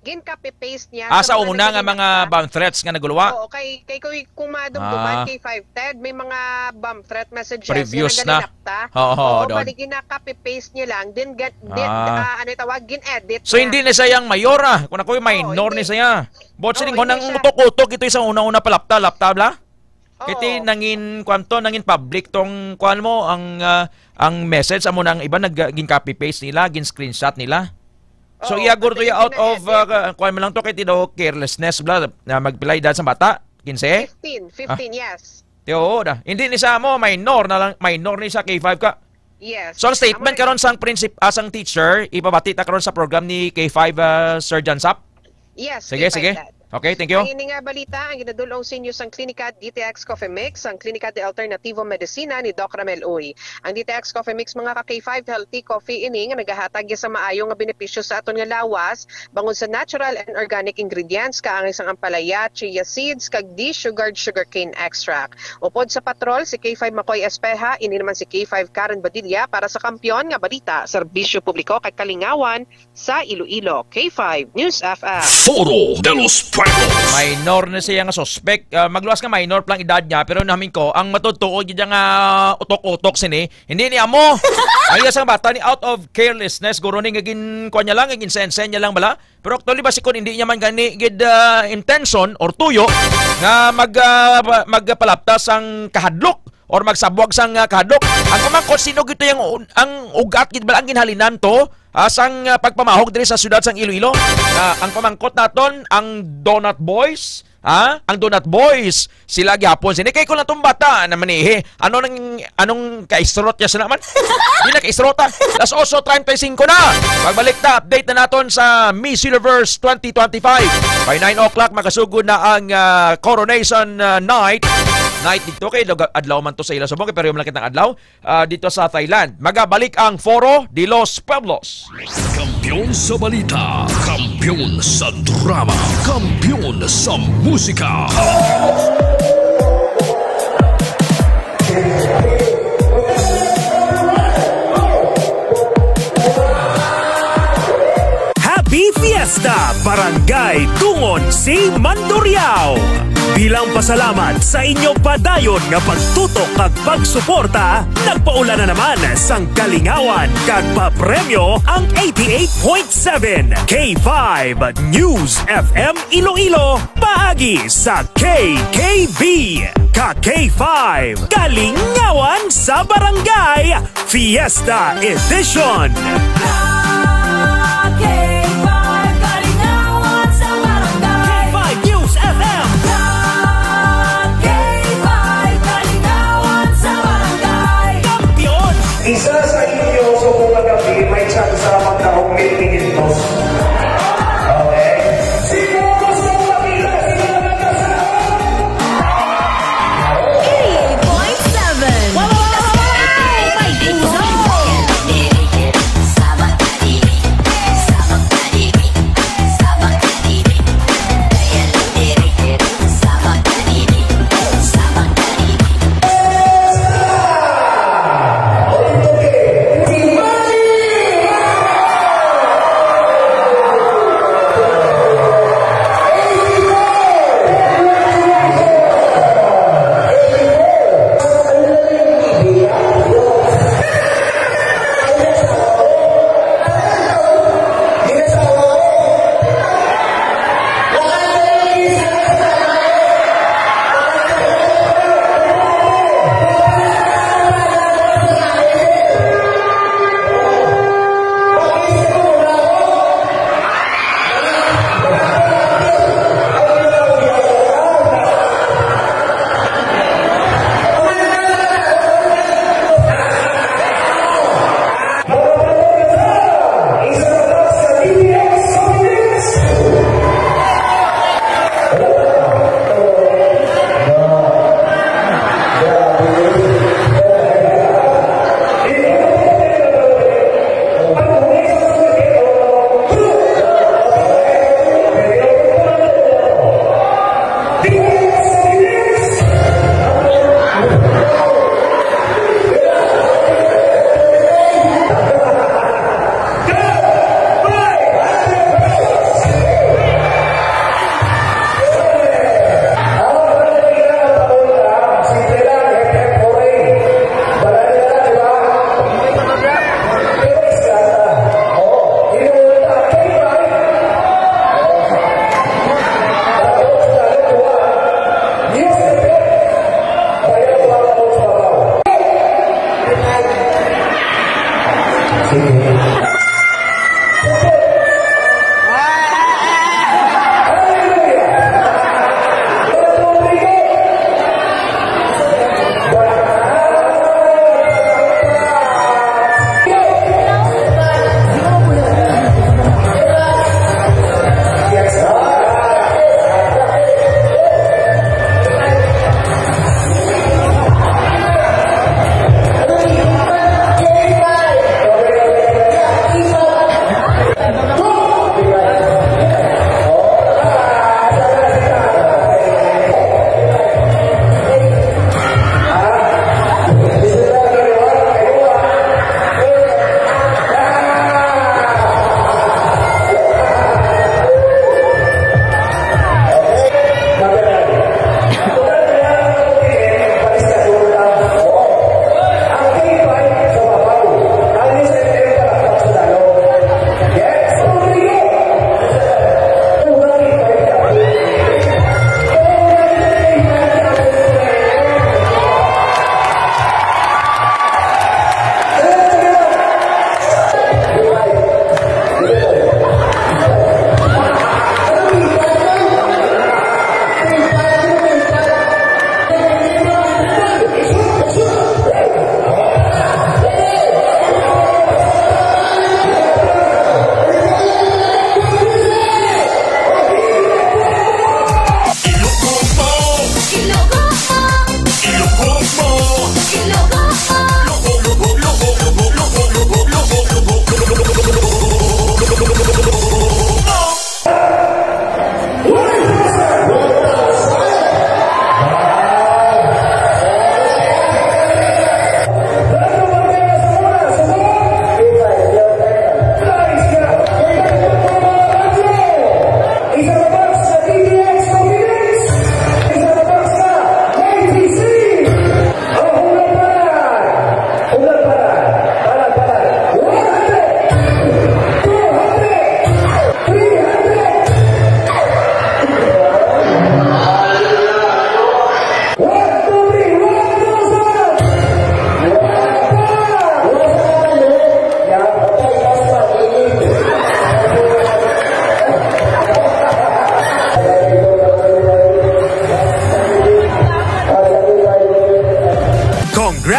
Gin-copy paste niya Ah, sa sa mga una nga mga naghinakta. bomb threats nga naguluwa. Oo, kay, kay, kay kung madumduman Ah. K five, Ted, may mga bomb threat messages Previous nga na. nagahinakta. Oo, Oo, doon. bali gina-copy paste niya lang, then get, then, Ah. ah, ano yung tawag, gin-edit So, niya. hindi na siya yung mayor, ah. Kung ako'y Oo, minor hindi. ni siya. But Oo, sining hindi hunang siya. utok-utok, ito isang una-una pa lapta, lapta, bla? Kay ti Oo. nangin, kwan to, nangin public tong, kwan mo, ang, ah, ang message, amo na ang iba nag-, gin-copy paste nila, gin-screenshot nila. So, Oo, iya guro to pati ya out yung of, ah, ka-, kwan mo lang to, kay ti daw carelessness, bla, na magpilay dahil sa bata, kinse? Fifteen, Ah. fifteen, yes. Ti, oo da. Hindi ni sa amo, minor na lang, minor ni sa K five ka. Yes, So, ang yes. statement Amo na karon sang princip-, ah, sang teacher, ipabati ta karon sa program ni K five, ah, Sir John Sap? Yes, Sige, K five sige. that. Okay, thank you. Ang ini nga balita ang ginadul-ong sa inyo sang Klinika D T X Coffee Mix, ang Klinika de Alternativo Medicina ni Doc Ramel Uy. Ang D T X Coffee Mix, mga ka K five, healthy coffee ini nga nagahatag ya sa maayo nga benepisyo sa aton nga lawas, bangod sa natural and organic ingredients, kaangay sang ampalaya, chia seeds, kag desugared sugarcane extract. Upod sa patrol, si K five Makoy Espeha, ini naman si K five Karen Badilla para sa Kampiyon nga Balita, Serbisyo Publiko kag Kalingawan, sa Iloilo, K five News F M. Foro de los Pueblos. Minor na siya nga suspek. Ah, magluwas nga minor pa lang edad niya, pero namin ko, ang matutuo gid nga utok-utok sini, hindi ni amo. Ang iya sang bata ni out of carelessness, guro ni nga gin-, kuha niya lang, nga gin-send-send niya lang bala. Pero actually, basi kung hindi niya man gani gid, ah, intention or tuyo nga mag, ah, magpalaptas ang kahadlok, or magsabwag sang, ah, kahadlok. Ang pamangkot, sino gito yung un-, ang ugat gid bala ang ginhalinan to, ah, sang, ah, pagpamahog diri sa siyudad sang Iloilo? Ah, ang pamangkot naton, ang Donut Boys, ha? Ang Donut Boys, sila gihapon sini. Kay kung natong bata naman eh, ano nang, anong kaisrot niya sa naman? Di na kaisrot, ah. Las ocho treinta y cinco na. Pagbalik ta, update na naton sa Miss Universe twenty twenty-five. By nine o'clock, makasugod na ang, ah, Coronation, ah, Night. Night dito kay adlaw man to sa ila subong, pero yung lang kitang adlaw, ah, dito sa Thailand. Magabalik ang Foro de los Pueblos. Kampiyon sa balita, kampiyon sa drama, kampiyon sa musika. Happy Fiesta, Barangay Tungon si Mandurriao! Bilang pasalamat sa inyo padayon nga pagtutok kag pagsuporta, nagpaula na naman sang kalingawan kag papremyo ang eighty-eight point seven K five News F M Iloilo, paagi sa K K B, ka K five, Kalingawan sa Barangay, Fiesta Edition. Ka K five, Kalingawan sa Barangay. K five News F M. Ka K five, Kalingawan sa Barangay. Kampiyon. Isa sa inyo subong nga gabi, may tsansa magdaog mil kinyentos. Okay? Sino gusto makita si Barangay sa Eight point seven. Wow, wow, wow, wow, wow! May puso!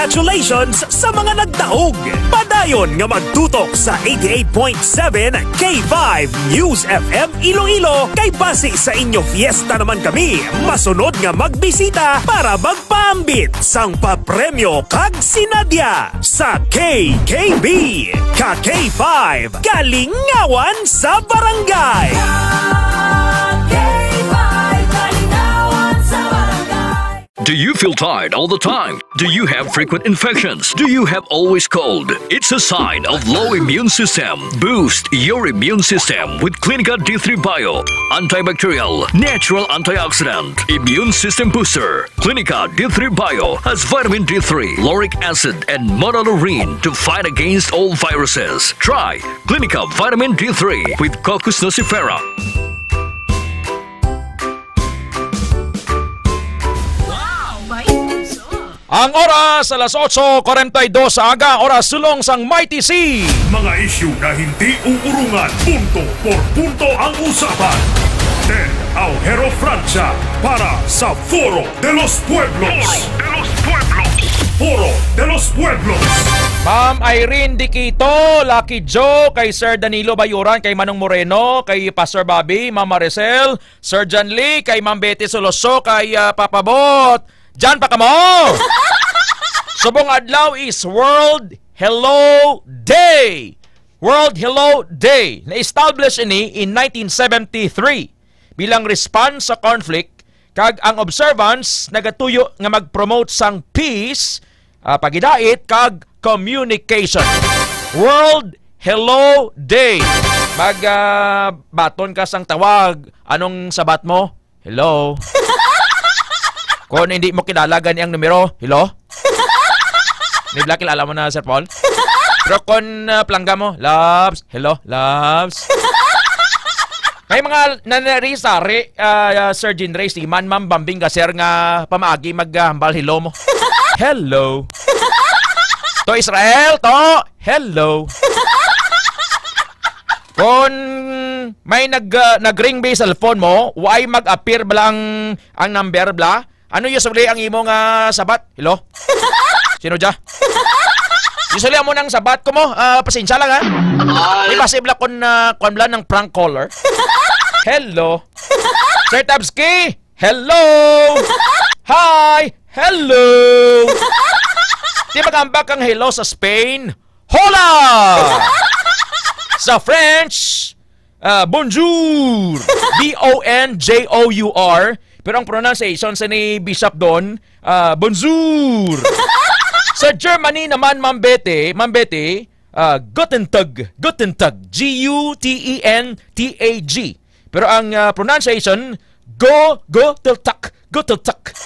Congratulations sa mga nagdaog! Padayon nga magtutok sa eighty-eight point seven K five News F M Iloilo, kay basi sa inyo fiesta naman kami masunod nga magbisita para magpaambit sang papremyo kag sinadya sa K K B. Ka K five, kalingawan sa barangay! Ka K five, kalingawan sa barangay! Do you feel tired all the time? Do you have frequent infections? Do you have always cold? It's a sign of low immune system. Boost your immune system with Clinica D three Bio. Antibacterial, natural antioxidant, immune system booster. Clinica D three Bio has vitamin D three, lauric acid, and monolaurin to fight against all viruses. Try Clinica Vitamin D three with Cocos nucifera. Ang oras, alas otso cuarenta y dos sa aga, oras sulong sang Mighty C. Mga isyu na hindi uurungan, punto por punto ang usapan. Ted Aujero Francia para sa Foro de los Pueblos. Foro de los Pueblos. Foro de los Pueblos. Ma'am Irene Diquito, Lucky Joe, kay Sir Danilo Bayuran, kay Manong Moreno, kay Pastor Bobby, Ma'am Maricel, Sir John Lee, kay Ma'am Betty Soloso, kay, ah, Papa Bot. Diyan pa kamo! Subong adlaw is World Hello Day. World Hello Day. Na-establish ini in nineteen seventy-three bilang response sa conflict, kag ang observance nagatuyo nga mag-promote sang peace, ah, paghidait, kag communication. World Hello Day. Mag, ah, baton ka sang tawag. Anong sabat mo? Hello? Kung hindi mo kilala gani ang numero, hello? Ni Black, kilala mo na, Sir Paul? Pero kung, ah, plangga mo, loves, hello, loves. May mga nanari, sari, ah, Sir Jean Ray, si Man, Ma'am Bambing, ka, sir, nga pamaagi mag, ah, hambal hello mo. Hello. To Israel, to, hello. Kung may nag, ah, nag-ring ba cellphone mo, why mag-appear bala ang, ang number bala? Ano usually ang imo nga sabat? Hello? Sino dya? Usually amo nang sabat ko mo. Ah, pasensya lang, ha? Ay. Di ba sibla kon, ah, kon bala ng prank caller? Hello? Sir Tabski? Hello! Hi! Hello! Di magambak ang hello sa Spain? Hola! Sa French, ah, bonjour! B O N J O U R. Pero ang pronunciation sa ni Bishop Don, ah, bonjour! Sa Germany naman, Ma'am Betty, Ma'am Betty, ah, Guten Tag, Guten Tag, G U T E N T A G. Pero ang, ah, pronunciation, go, go, tel tak, go, tel tak.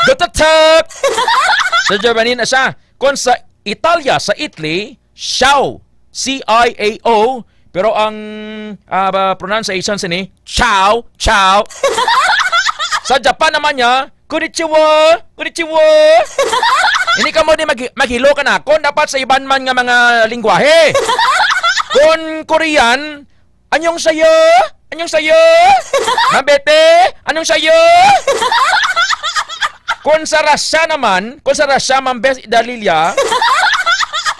Go, tel tak. Sa Germany na siya. Kung sa Italia, sa Italy, ciao, C I A O. Pero ang, ah, ba, pronunciation sini, ciao, ciao. Sa Japan naman niya, konnichiwa, konnichiwa. Hindi ka mo ni mag-, maghilo ka na. Kung dapat sa iban man nga mga lingwahe. Kung Korean, Anyong sayo? Anyong sayo? Ma'am Betty? Anyong sayo? Kung sa Russia naman, kung sa Russia, Ma'am Beth Dalilia,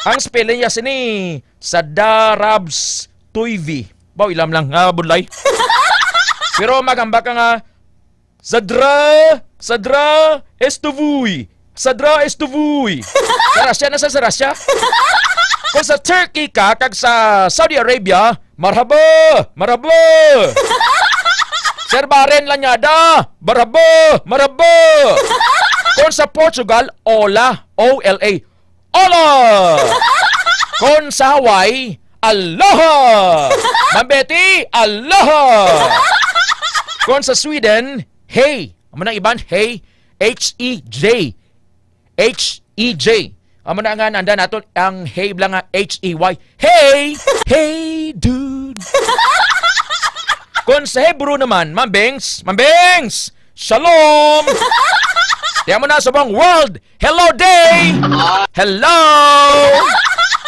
ang spelling niya sini, Sadarabs Tuivi. Baw, ilam lang, ah, budlay. Pero magamba ka nga, Sadra, sadra, estuvuy. Sadra, estuvuy. Sa Russia na sa, sa Russia. Kung sa Turkey ka, kag sa Saudi Arabia, marhaba, marhaba. Sir Baren Lanyada, marhaba, marhaba. Kung sa Portugal, ola, O L A. Hola! Kon sa Hawaii, aloha! Ma'am Betty, aloha! Kon sa Sweden, hey. Amo nang iban, hey. H E J. H E J. Amo na nga nanda nato ang hey bala nga H E Y. Hey! Hey, dude! Kon sa Hebrew naman, Ma'am Bengs, Ma'am Bengs! Shalom! Tiyan mo na, subong World Hello Day! Hello!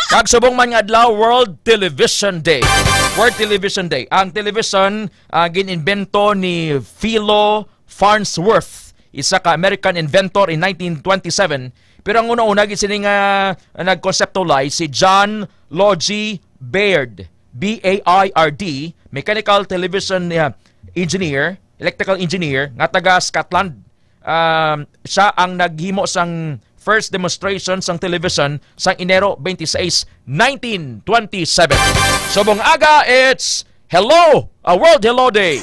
Kag subong man nga adlaw, World Television Day. World Television Day. Ang television, ah, gin-imbento ni Philo Farnsworth, isa ka American inventor in nineteen twenty-seven. Pero ang una-una gid sini nga nag-conceptualize si John Logie Baird, B A I R D, mechanical television, uh, engineer, electrical engineer nga taga Scotland. Um, siya ang naghimo sang first demonstration sang television sang Enero twenty-six, nineteen twenty-seven. Subong aga, it's Hello, a World Hello Day.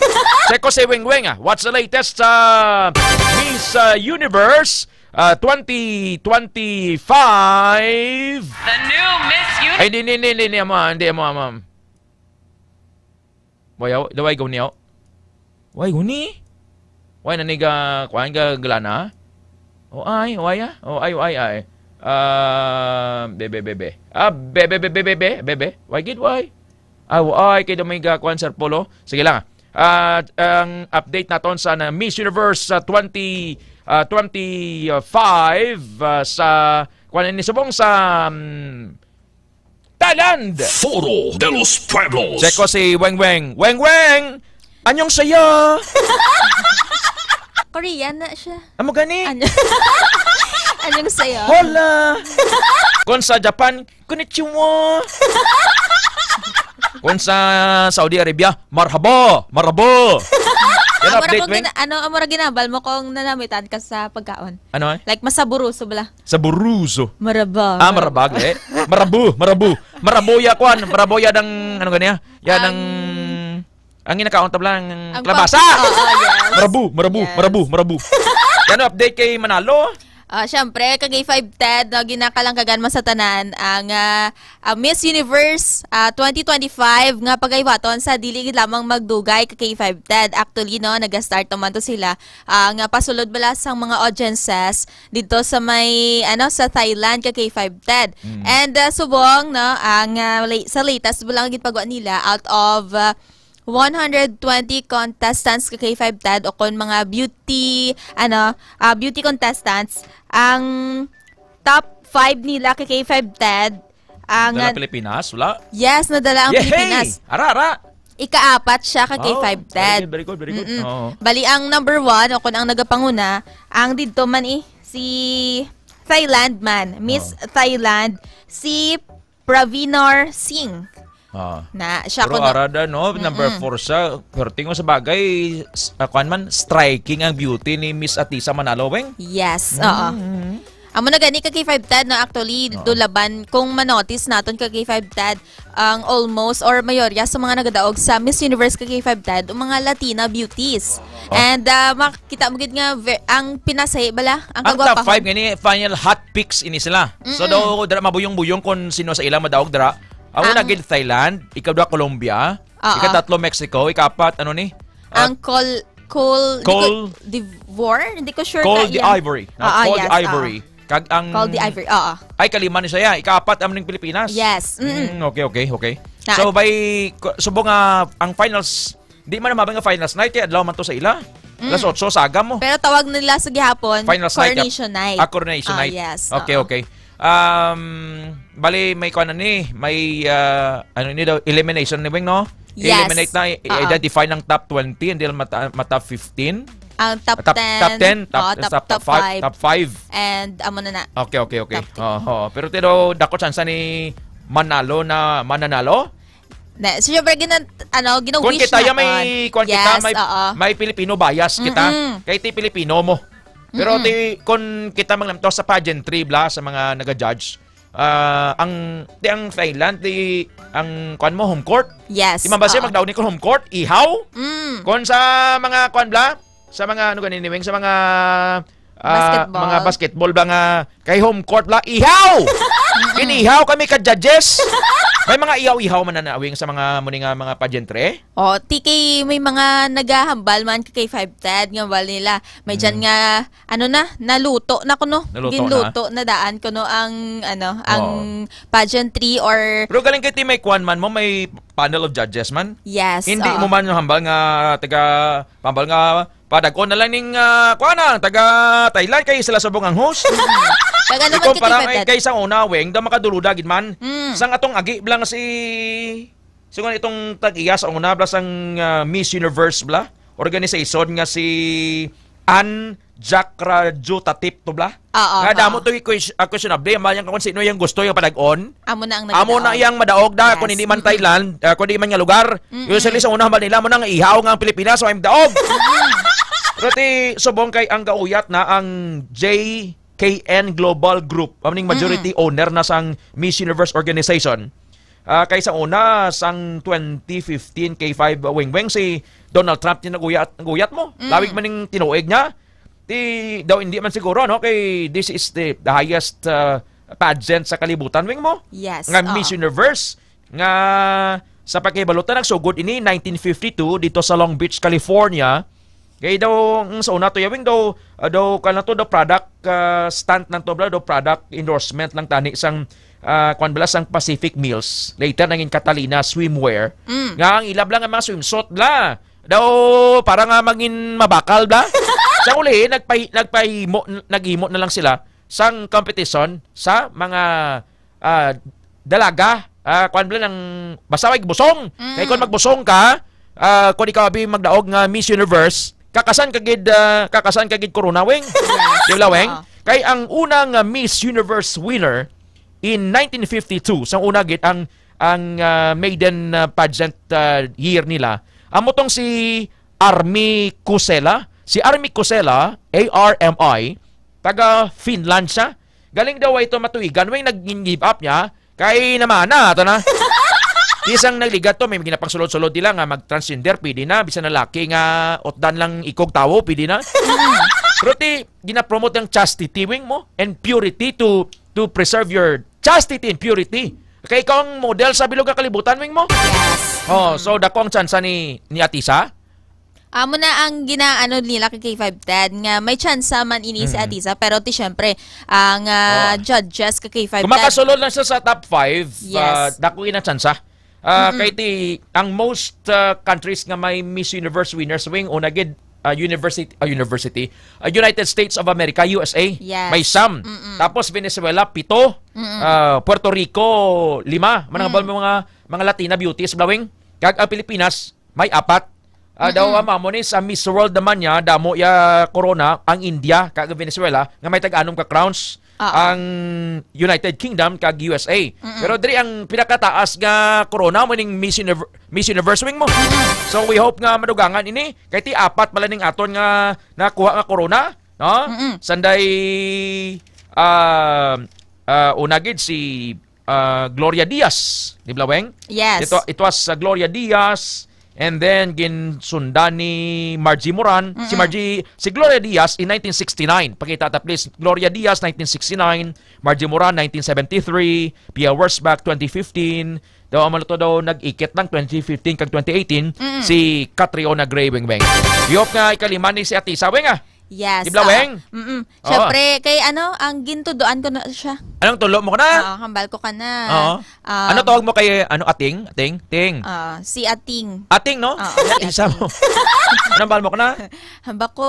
Check ko si Weng Weng, ah. What's the latest sa Miss, uh, Universe, uh, twenty twenty-five? The new Miss Universe. Ay, hindi, hindi, hindi, hindi, ma'am. Hindi, ma'am, ma'am. Why, why, why, gawin niya? Why, guni? Why, naniga, kuan ka, galana? O ay, why, ah? O ay, o ay, ay. Ah, bebe, bebe. Ah, bebe, bebe, bebe, bebe. Why, gid, why? Ah, o ay, kay damay ga, kuan, Sir Polo. Sige lang, ah. Ah, ang update naton sa na Miss Universe sa twenty, ah, twenty-five, ah, sa, kuan, ini subong sa, mm, Thailand. Foro de los Pueblos. Check ko si Weng Weng. Weng Weng! Anyong saya? Korean na siya. Amo gani? Ano? Anyong saya? Hola! Kung sa Japan, konnichiwa! Kung sa Saudi Arabia, marhaba! Marhaba! Yan ang Amo ra update, kung Weng. gina-, ano, amo ra ginabal mo kung nanamitan ka sa pagkaon? Ano, eh? Like, masaburuso bala. Saburuso. Maraba. Ah, marabag, eh. Marabu, marabu. Maraboya, kuan. Maraboya ng, ano ganiya? Yan ang, Ang ang ginakaon tabla, ang ang klabasa. pag-, oo, yes. Marabu, marabu, Yes. marabu, marabu. Yan ang update kay Manalo. Ah, syempre, kag K five Ted, no, ginakalanggagan mo sa tanan ang, ah, ah, Miss Universe, ah, twenty twenty-five nga pagaywaton sa dili gid lamang magdugay ka K five Ted. Actually, no, nag-start naman to sila, ah, nga pasulod bala sang mga audiences dito sa may, ano, sa Thailand ka K five Ted. Mm. And, ah, subong, no, ang, ah, la-, sa latest bala nga gipagwa nila, out of, ah, one hundred twenty contestants ka K five Ted o kon mga beauty, ano, ah, beauty contestants, ang top five nila ka K five Ted, ang Dala na-, Pilipinas, wala? Yes, nadala ang Yehey! Pilipinas. Ara, ara! Ikaapat siya ka Wow, K five Ted. Very good, very good, very good. Mm-mm. Oo. Bali, ang number one, o kung ang nagapanguna, ang didto man eh, si Thailand man. Miss Oo. Thailand, si Pravinor Singh. Ah. Na, siya Pero kuno. Arada, no? Number Mm-mm. four siya. Pero tingin ko sa bagay, s-, ah, kuwan man, striking ang beauty ni Miss Atisa Manalo, Weng. Yes, oo. Mm-hmm. Amo na gani ka K five Ted, no? Actually, Oo. do laban, kung manotice naton ka K five Ted, ang almost or mayorya sa mga nagadaog sa Miss Universe ka K five Ted, ang mga Latina beauties. Oh. And, ah, makita mo gid nga ve-, ang pinasi bala, ang Ang top kagwapahan. five gani, final hot picks ini sila. So, Mm-mm. daw, dira mabuyong-buyong kung sino sa ila madaog dira. Ang una Ang gid, Thailand, ikaduha, Colombia, Oo. ikatatlo, Mexico, ikaapat, ano ni? Ah, Ang Col-, Col-, di ko, Col-, Divor? Hindi ko sure Col ka de yan. Ivory. No? Oo, Col de yes, Ivory. oo. Kag ang Col de Ivory, oo. Ay, kalima ni siya. Ikaapat, ang ning Pilipinas. Yes, mm-mm. Mm, okay, okay, okay. Na- So, by, ko-, subong nga, ang finals, di man na mabay nga finals night, kay adlaw man to sa ila. Mm. Alas otso, saga mo. Pero tawag nila sa gihapon, Finals night, yap. Coronation Night. Ah, Coronation Ah, Night. yes, Okay, oo. okay. Um, bali, may kuwan na ni, may, ah, ano ni daw, elimination ni Weng, no? Yes. Eliminate na, i-, Oo. identify ng top twenty, and then mata-, ma-top fifteen. Ang top Top, ten. top ten, top, Oo, top, top, top top five, five. top five. And, amo na na. Okay, okay, okay. Top ten. Oo, oo. Pero tiro, dako chance ni manalo na, mananalo? Na, so, syempre, gina-, ano, Kung gina-wish kita, ya, naton. may, kung kita, Yes, may, oo. may Filipino bias kita. Mm-mm. Kay ti Filipino mo. Pero Mm-mm. ti, kung kita manglamto sa pageantry, bla, sa mga naga-judge, ah, ang, ti ang Thailand, ti ang, kuwan mo, home court. Yes, Ti mabasa oo. magdaog ni kung home court, ihaw. Mm. Kung sa mga, kuwan, bla, sa mga, ano gani ni Weng, sa mga, ah, Basketball. mga basketball, bla, nga kay home court, bla, ihaw! Inihaw kami ka judges. May mga ihaw-ihaw man na nawing sa mga muni nga mga pageantry. Oh, ti kay may mga nagahambal man kay five Ted nga bal nila. May dyan Mm. nga, ano na, naluto na kuno. Naluto Ginluto na. na daan kuno ang, ano, ang Oo. pageantry or Pero galing kay ti may kwan man mo, may panel of judges man. Yes, Hindi oo. mo man yung hambal nga taga, hambal nga padag-on na lang ning, ah, kuan na, taga Thailand kay sila subong ang host. Kag ano man Ikumpara kay kay, Ted? kay sa una, Weng, daw makaduluda gid man. Mm. Sang atong agi lang si, sungon itong tag-iya sa una, bla sang, ah, Miss Universe, bla, organization nga si, An Jakrajutatip to bla. Oo, Nga damo oo. to i-ques-, ah, questionable. Ang mga kung sino yung gusto yung padag-on. Amo na ang Amo na nagdaog. yang madaog da, Yes. kung hindi man Mm-mm. Thailand, ah, kung hindi man nga lugar. Mm-mm. Usually sa una, hambal nila, mo nang ihaw nga ang Pilipinas, so I'm daog. Pero ti, subong kay ang gauyat na ang J K N Global Group, ang ning majority Mm-mm. owner na sang Miss Universe organization. Ah, kay sa una, sang twenty fifteen, K five Weng Weng, si Donald Trump yung naguyat, naguyat mo. Mm. Lawig man yung tinuig niya. Di, daw hindi man siguro, no? Kay this is the, the highest, uh, pageant sa kalibutan, wing mo? Yes, Nga Miss oo. Universe, nga sa pagkahibalo ta, nagsugod ini nineteen fifty-two dito sa Long Beach, California. Kay daw, ang sa una to, yawing daw, uh, daw, kala to, daw product, uh, stunt lang to, bla, daw product endorsement lang tani sang, uh, kwan bala, sang Pacific Mills. Later, nangin Catalina Swimwear. Mm. Nga ang ilab lang ang mga swimsuit, bla. Daw, para nga mangin mabakal, bla. Sa uli, nagpahi-, nagpahimo, naghimo na lang sila sang competition sa mga, ah, dalaga, ah, kwan bala ng basta way busong. Mm. Kay kung magbusong ka, ah, kung ikaw abi magdaog nga Miss Universe, kakasan ka gid, ah, kakasan ka gid corona, wing. Yes. Di ba, wing? Oo. Kay ang una nga Miss Universe winner in nineteen fifty-two, sang una gid ang, ang, ah, maiden, ah, pageant, ah, year nila. Amo tong si Army Cosela. Si Army Cosela, A R M I, taga Finland siya. Galing daw ito matuigan, way nag-give up niya. Kay namana, ato na. Isang nagligat to, may ginapangsulod-sulod nila nga mag-transgender, pwede na. Bisan na laki nga utdan lang ikog tawo, pwede na. Pero ti, ginapromote ang chastity, wing mo, and purity to to preserve your chastity and purity. Kay ikaw ang model sa bilog nga kalibutan, wing mo. Yes. Oh, so dako ang tsansa ni, ni Atisa? Amo na ang ginaano nila kay K five Ted nga may tsansa man ini si Mm. Atisa, pero ti syempre ang, ah, Oh. judges kay K five Kung Ted. makasulod lang siya sa top five, Yes. ah, dako ina tsansa. Ah, Mm-mm. kay ti, ang most, ah, countries nga may Miss Universe winners, wing, una gid, ah, university, ah, university, ah, United States of America, U S A, Yes. may sam. Mm-mm. Tapos Venezuela, pito. Mm-mm. Ah, Puerto Rico, lima. Manang Mm. mga, mga Latina beauties, bla, wing. Kag ang Pilipinas, may apat. Ah, daw Mm-mm. ang amo ni sa Miss World naman niya, damo ya corona, ang India, kag Venezuela, nga may tag-anom ka crowns, Oo. ang United Kingdom, kag U S A. Mm-mm. Pero diri ang pinakataas nga corona mo ning Miss Univer-, Miss Universe, wing mo. Mm-mm. So we hope nga madugangan ini, kay ti apat pala ning aton nga nakuha nga corona, no? Mm-mm. Sanday, ah, ah, una gid si ah, Gloria Diaz, di ba, Weng? Yes. Ito, it was, ah, Gloria Diaz, and then ginsundan ni Margie Moran. Si Mm-mm. Margie, si Gloria Diaz in nineteen sixty-nine. Pakita ta, please. Gloria Diaz, nineteen sixty-nine. Margie Moran, nineteen seventy-three. Pia Wurtzbach, twenty fifteen. Daw, ang mga to daw, nag-ikit lang, twenty fifteen kag twenty eighteen, Mm-mm. si Catriona Gray, Weng Weng. Yop nga, ikalima ni si Atisa, Weng, ah. Yes, Di ba, oo. Weng? Mm-mm. Oo. Siyempre, kay ano, ang gintuduan ko na siya. Anong tulo mo ka na? Oo, hambal ko ka na. Oo. Um, Ano tawag mo kay, ano, Ating? Ating? Ting. Ah, si Ating. Ating, no? Oo, si Isa Ating. mo. Anong hambal mo ka na? Hambal ko,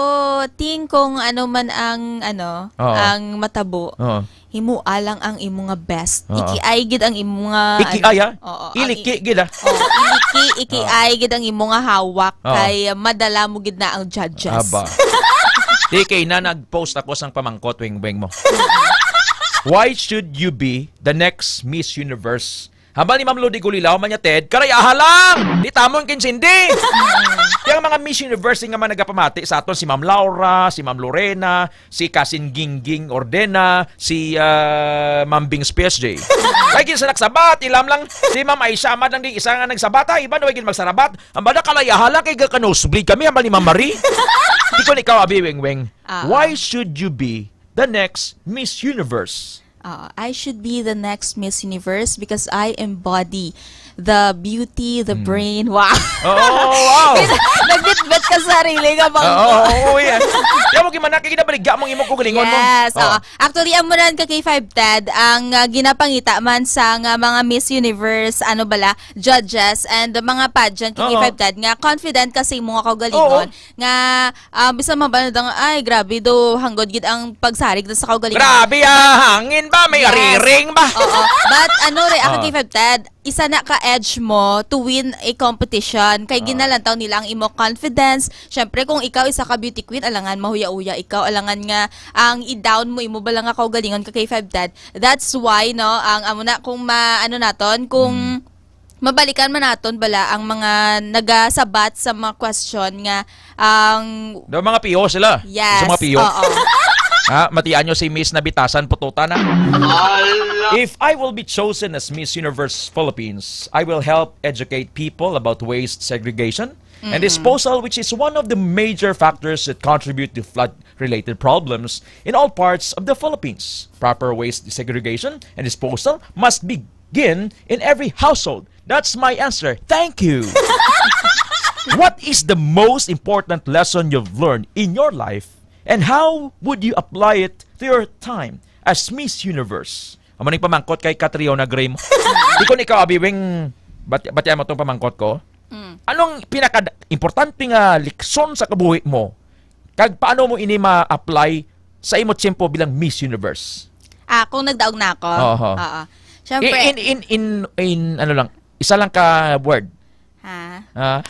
Ting, kung ano man ang, ano, Oo. ang matabo. Oo. Himoa lang ang imo nga best. Oo. Ikiay gid ang imo nga, Ikiay, ano, ah? Oo, ang Iliki i-, gid, ah. Oo, iliki, ikiay Oo. gid ang imo nga hawak Oo. kay madala mo gid na ang judges. Aba. Di kay na nag-post ako sang pamangkot, Weng Weng mo. Why should you be the next Miss Universe? Hambal ni Ma'am Lodi Gulilaw man niya, Ted, karayaha lang! Di tamon kin Cindy! Kaya ang mga Miss Universe nga man nagapamati sa aton, si Ma'am Laura, si Ma'am Lorena, si Kasin Gingging Ordena, si, ah, Ma'am Bings P S J. Lagi sa nagsabat, ilam lang, si Ma'am Aisha Amad lang di isa nga nagsabat, ha? Iba na wagin magsarabat. Ang bala kalayaha lang kay gaka-nosebleed kami, hambal ni Ma'am Marie. Di ko ni ikaw, Abi Weng Weng. Ah. Why should you be the next Miss Universe? Ah, I should be the next Miss Universe because I embody the beauty, the Hmm. brain. Wow. Oo, wow. Nagbitbit ka sa sarili nga bangko. Oo, oo, yan. Kaya mo gimanaki, ginabaligya mong imong kugalingon mo. Yes, Oo. oo. Actually, amo ran ka K five Ted, ang, ah, ginapangita man sa nga mga Miss Universe, ano bala, judges, and mga pageant ka Oo. K five Ted, nga confident ka sa imo nga kaugalingon, Oo. nga, ah, bisan mabalo dang, ay, grabe do, hanggod gid ang pagsarig na sa kaugalingon. Grabe, ah, hangin ba? May Yes. ariring ba? Oo. But, ano, re, ako Oo. K five Ted, isa na ka edge mo to win a competition. Kay Ah. ginalantaw nila ang imo confidence. Syempre, kung ikaw isa ka beauty queen, alangan mahuya-uya ikaw, alangan nga ang i-down mo, imo bala nga kaugalingon ka kay five ten. That's why, no, ang amo na, kung ma-, ano naton, kung Mm. mabalikan man naton bala ang mga nagasabat sa mga question nga ang Do mga piyo sila. Yes. Sa mga piyo. Oo. Ha, matian nyo si Miss Nabitasan Pututan, ha? If I will be chosen as Miss Universe Philippines, I will help educate people about waste segregation and Mm-mm. disposal, which is one of the major factors that contribute to flood-related problems in all parts of the Philippines. Proper waste segregation and disposal must begin in every household. That's my answer. Thank you. What is the most important lesson you've learned in your life, and how would you apply it to your time as Miss Universe? Amo ning pamangkot kay Catriona Gray mo. Di ko ni ka, Abi Weng, bati-, batian mo tong pamangkot ko. Mm. Anong pinaka-importante nga leksyon sa kabuhi mo? Kag paano mo ini ma-apply sa imo tiyempo bilang Miss Universe? Ah, kung nagdaog na ako? Oo. Oo. Siyempre. In, in, in, in, in, ano lang, isa lang ka word. Ha? Ha?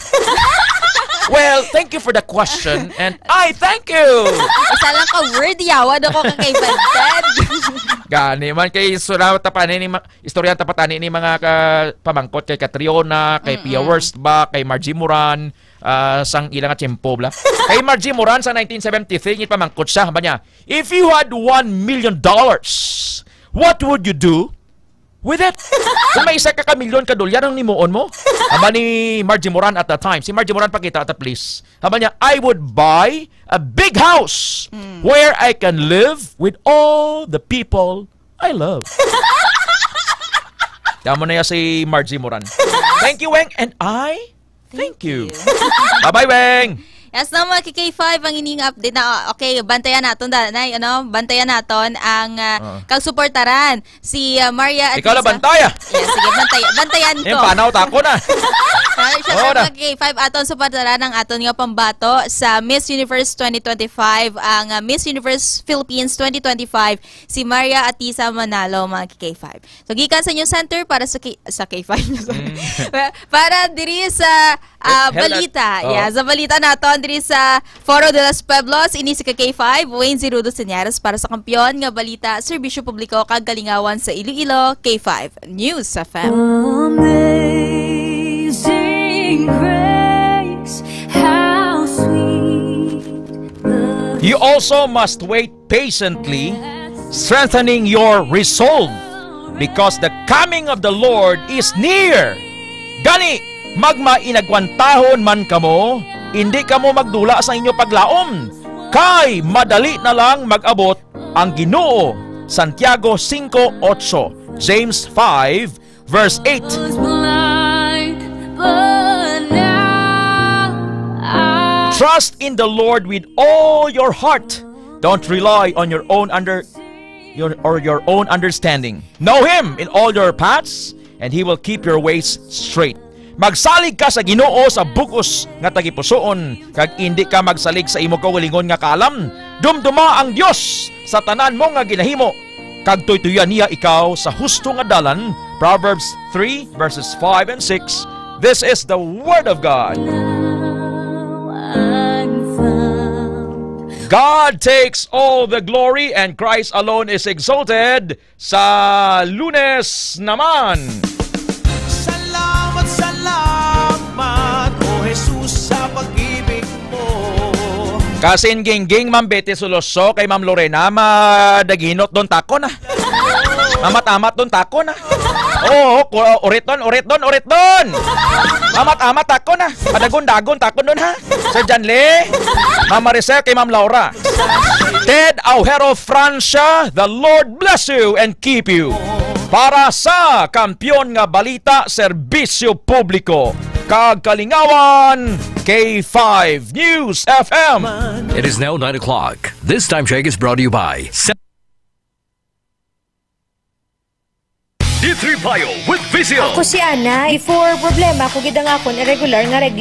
Well, thank you for the question, and I thank you! Isa lang ka word, yawa na ko ka kay Bantad. Gani man, kay sura tapani ni ma-, istorya tapatani ni mga ka-, pamangkot kay Catriona, kay Pia Mm-mm. Wurst ba, kay Margie Moran, ah, sang ila nga tiyempo, bla. Kay Margie Moran sa nineteen seventy-three, gipamangkot siya, ba niya, "If you had one million dollars, what would you do with it?" Kung may isa ka kamilyon ka dolyar, ang nimuon mo? Aba ni Margie Moran at that time. Si Margie Moran, pakita ta, please. Aba niya, "I would buy a big house Mm. where I can live with all the people I love." Tama na ya si Margie Moran. Thank you, Weng. And I Thank you. Bye-bye, Weng! Yes, no, mga K K five, ang ining update na, okay, bantayan naton, danay, ano, bantayan naton ang, ah, Oo. kag suportaran si, ah, Maria Ikaw na Atisa. Bantaya. Yes, sige, bantay-, bantayan ko. Yung panaw, tako na. Ay, syempre, Oo na. Mga K K five, aton suportaran ang aton nga pambato sa Miss Universe twenty twenty-five, ang, ah, Miss Universe Philippines twenty twenty-five, si Maria Atisa Manalo, mga K K five. So, gikan sa News Center para sa K-, sa K five, sorry. Mm. Para diri sa, ah, Health balita. Alert. Oo. Yeah, sa balita naton diri sa Foro de los Pueblos, ini si K K five, Wayne Zerudo Señares para sa Kampiyon nga Balita, Serbisyo Publiko kag Kalingawan sa Iloilo, K five News F M. Amazing grace, how sweet the You also must wait patiently, strengthening your resolve, because the coming of the Lord is near. Gani, magmainagwantahon man kamo, indi kamo magdula sa inyo paglaom, kay madali na lang mag-abot ang Ginoo. Santiago cinco ocho, James five, verse eight. I was blind, but now I Trust in the Lord with all your heart. Don't rely on your own under-, your, or your own understanding. Know Him in all your paths, and He will keep your ways straight. Magsalig ka sa Ginoo sa bug-os nga tagipusoon, kag indi ka magsalig sa imo kaugalingon nga kaalam. Dumduma ang Dios sa tanan mo nga ginahimo, kag tuytuyan niya ikaw sa husto nga dalan. Proverbs three, verses five and six. This is the word of God. Now I'm found. God takes all the glory and Christ alone is exalted. Sa Lunes naman. Salamat, salamat, O Jesus, sa pag-ibig mo. Kasin gingging, Ma'am Betty Soloso, kay Ma'am Lorena, madaginot don takon, ah. Mamat-amat don takon, ah. Oo, ku-, urit don, urit don, urit don. Mamat-amat takon, ah. Madagon-dagon takon don, ha? Sir Janle, Ma'am Maricel, kay Ma'am Laura. Ted Aujero Francia, the Lord bless you and keep you. Para sa Kampiyon nga Balita, Serbisyo Publiko, kag Kalingawan, K five News F M. It is now nine o'clock. This time check is brought to you by Se- D three Bio with Visio. Ako si Ana. Before, problema ko gid ang akon irregular nga reg-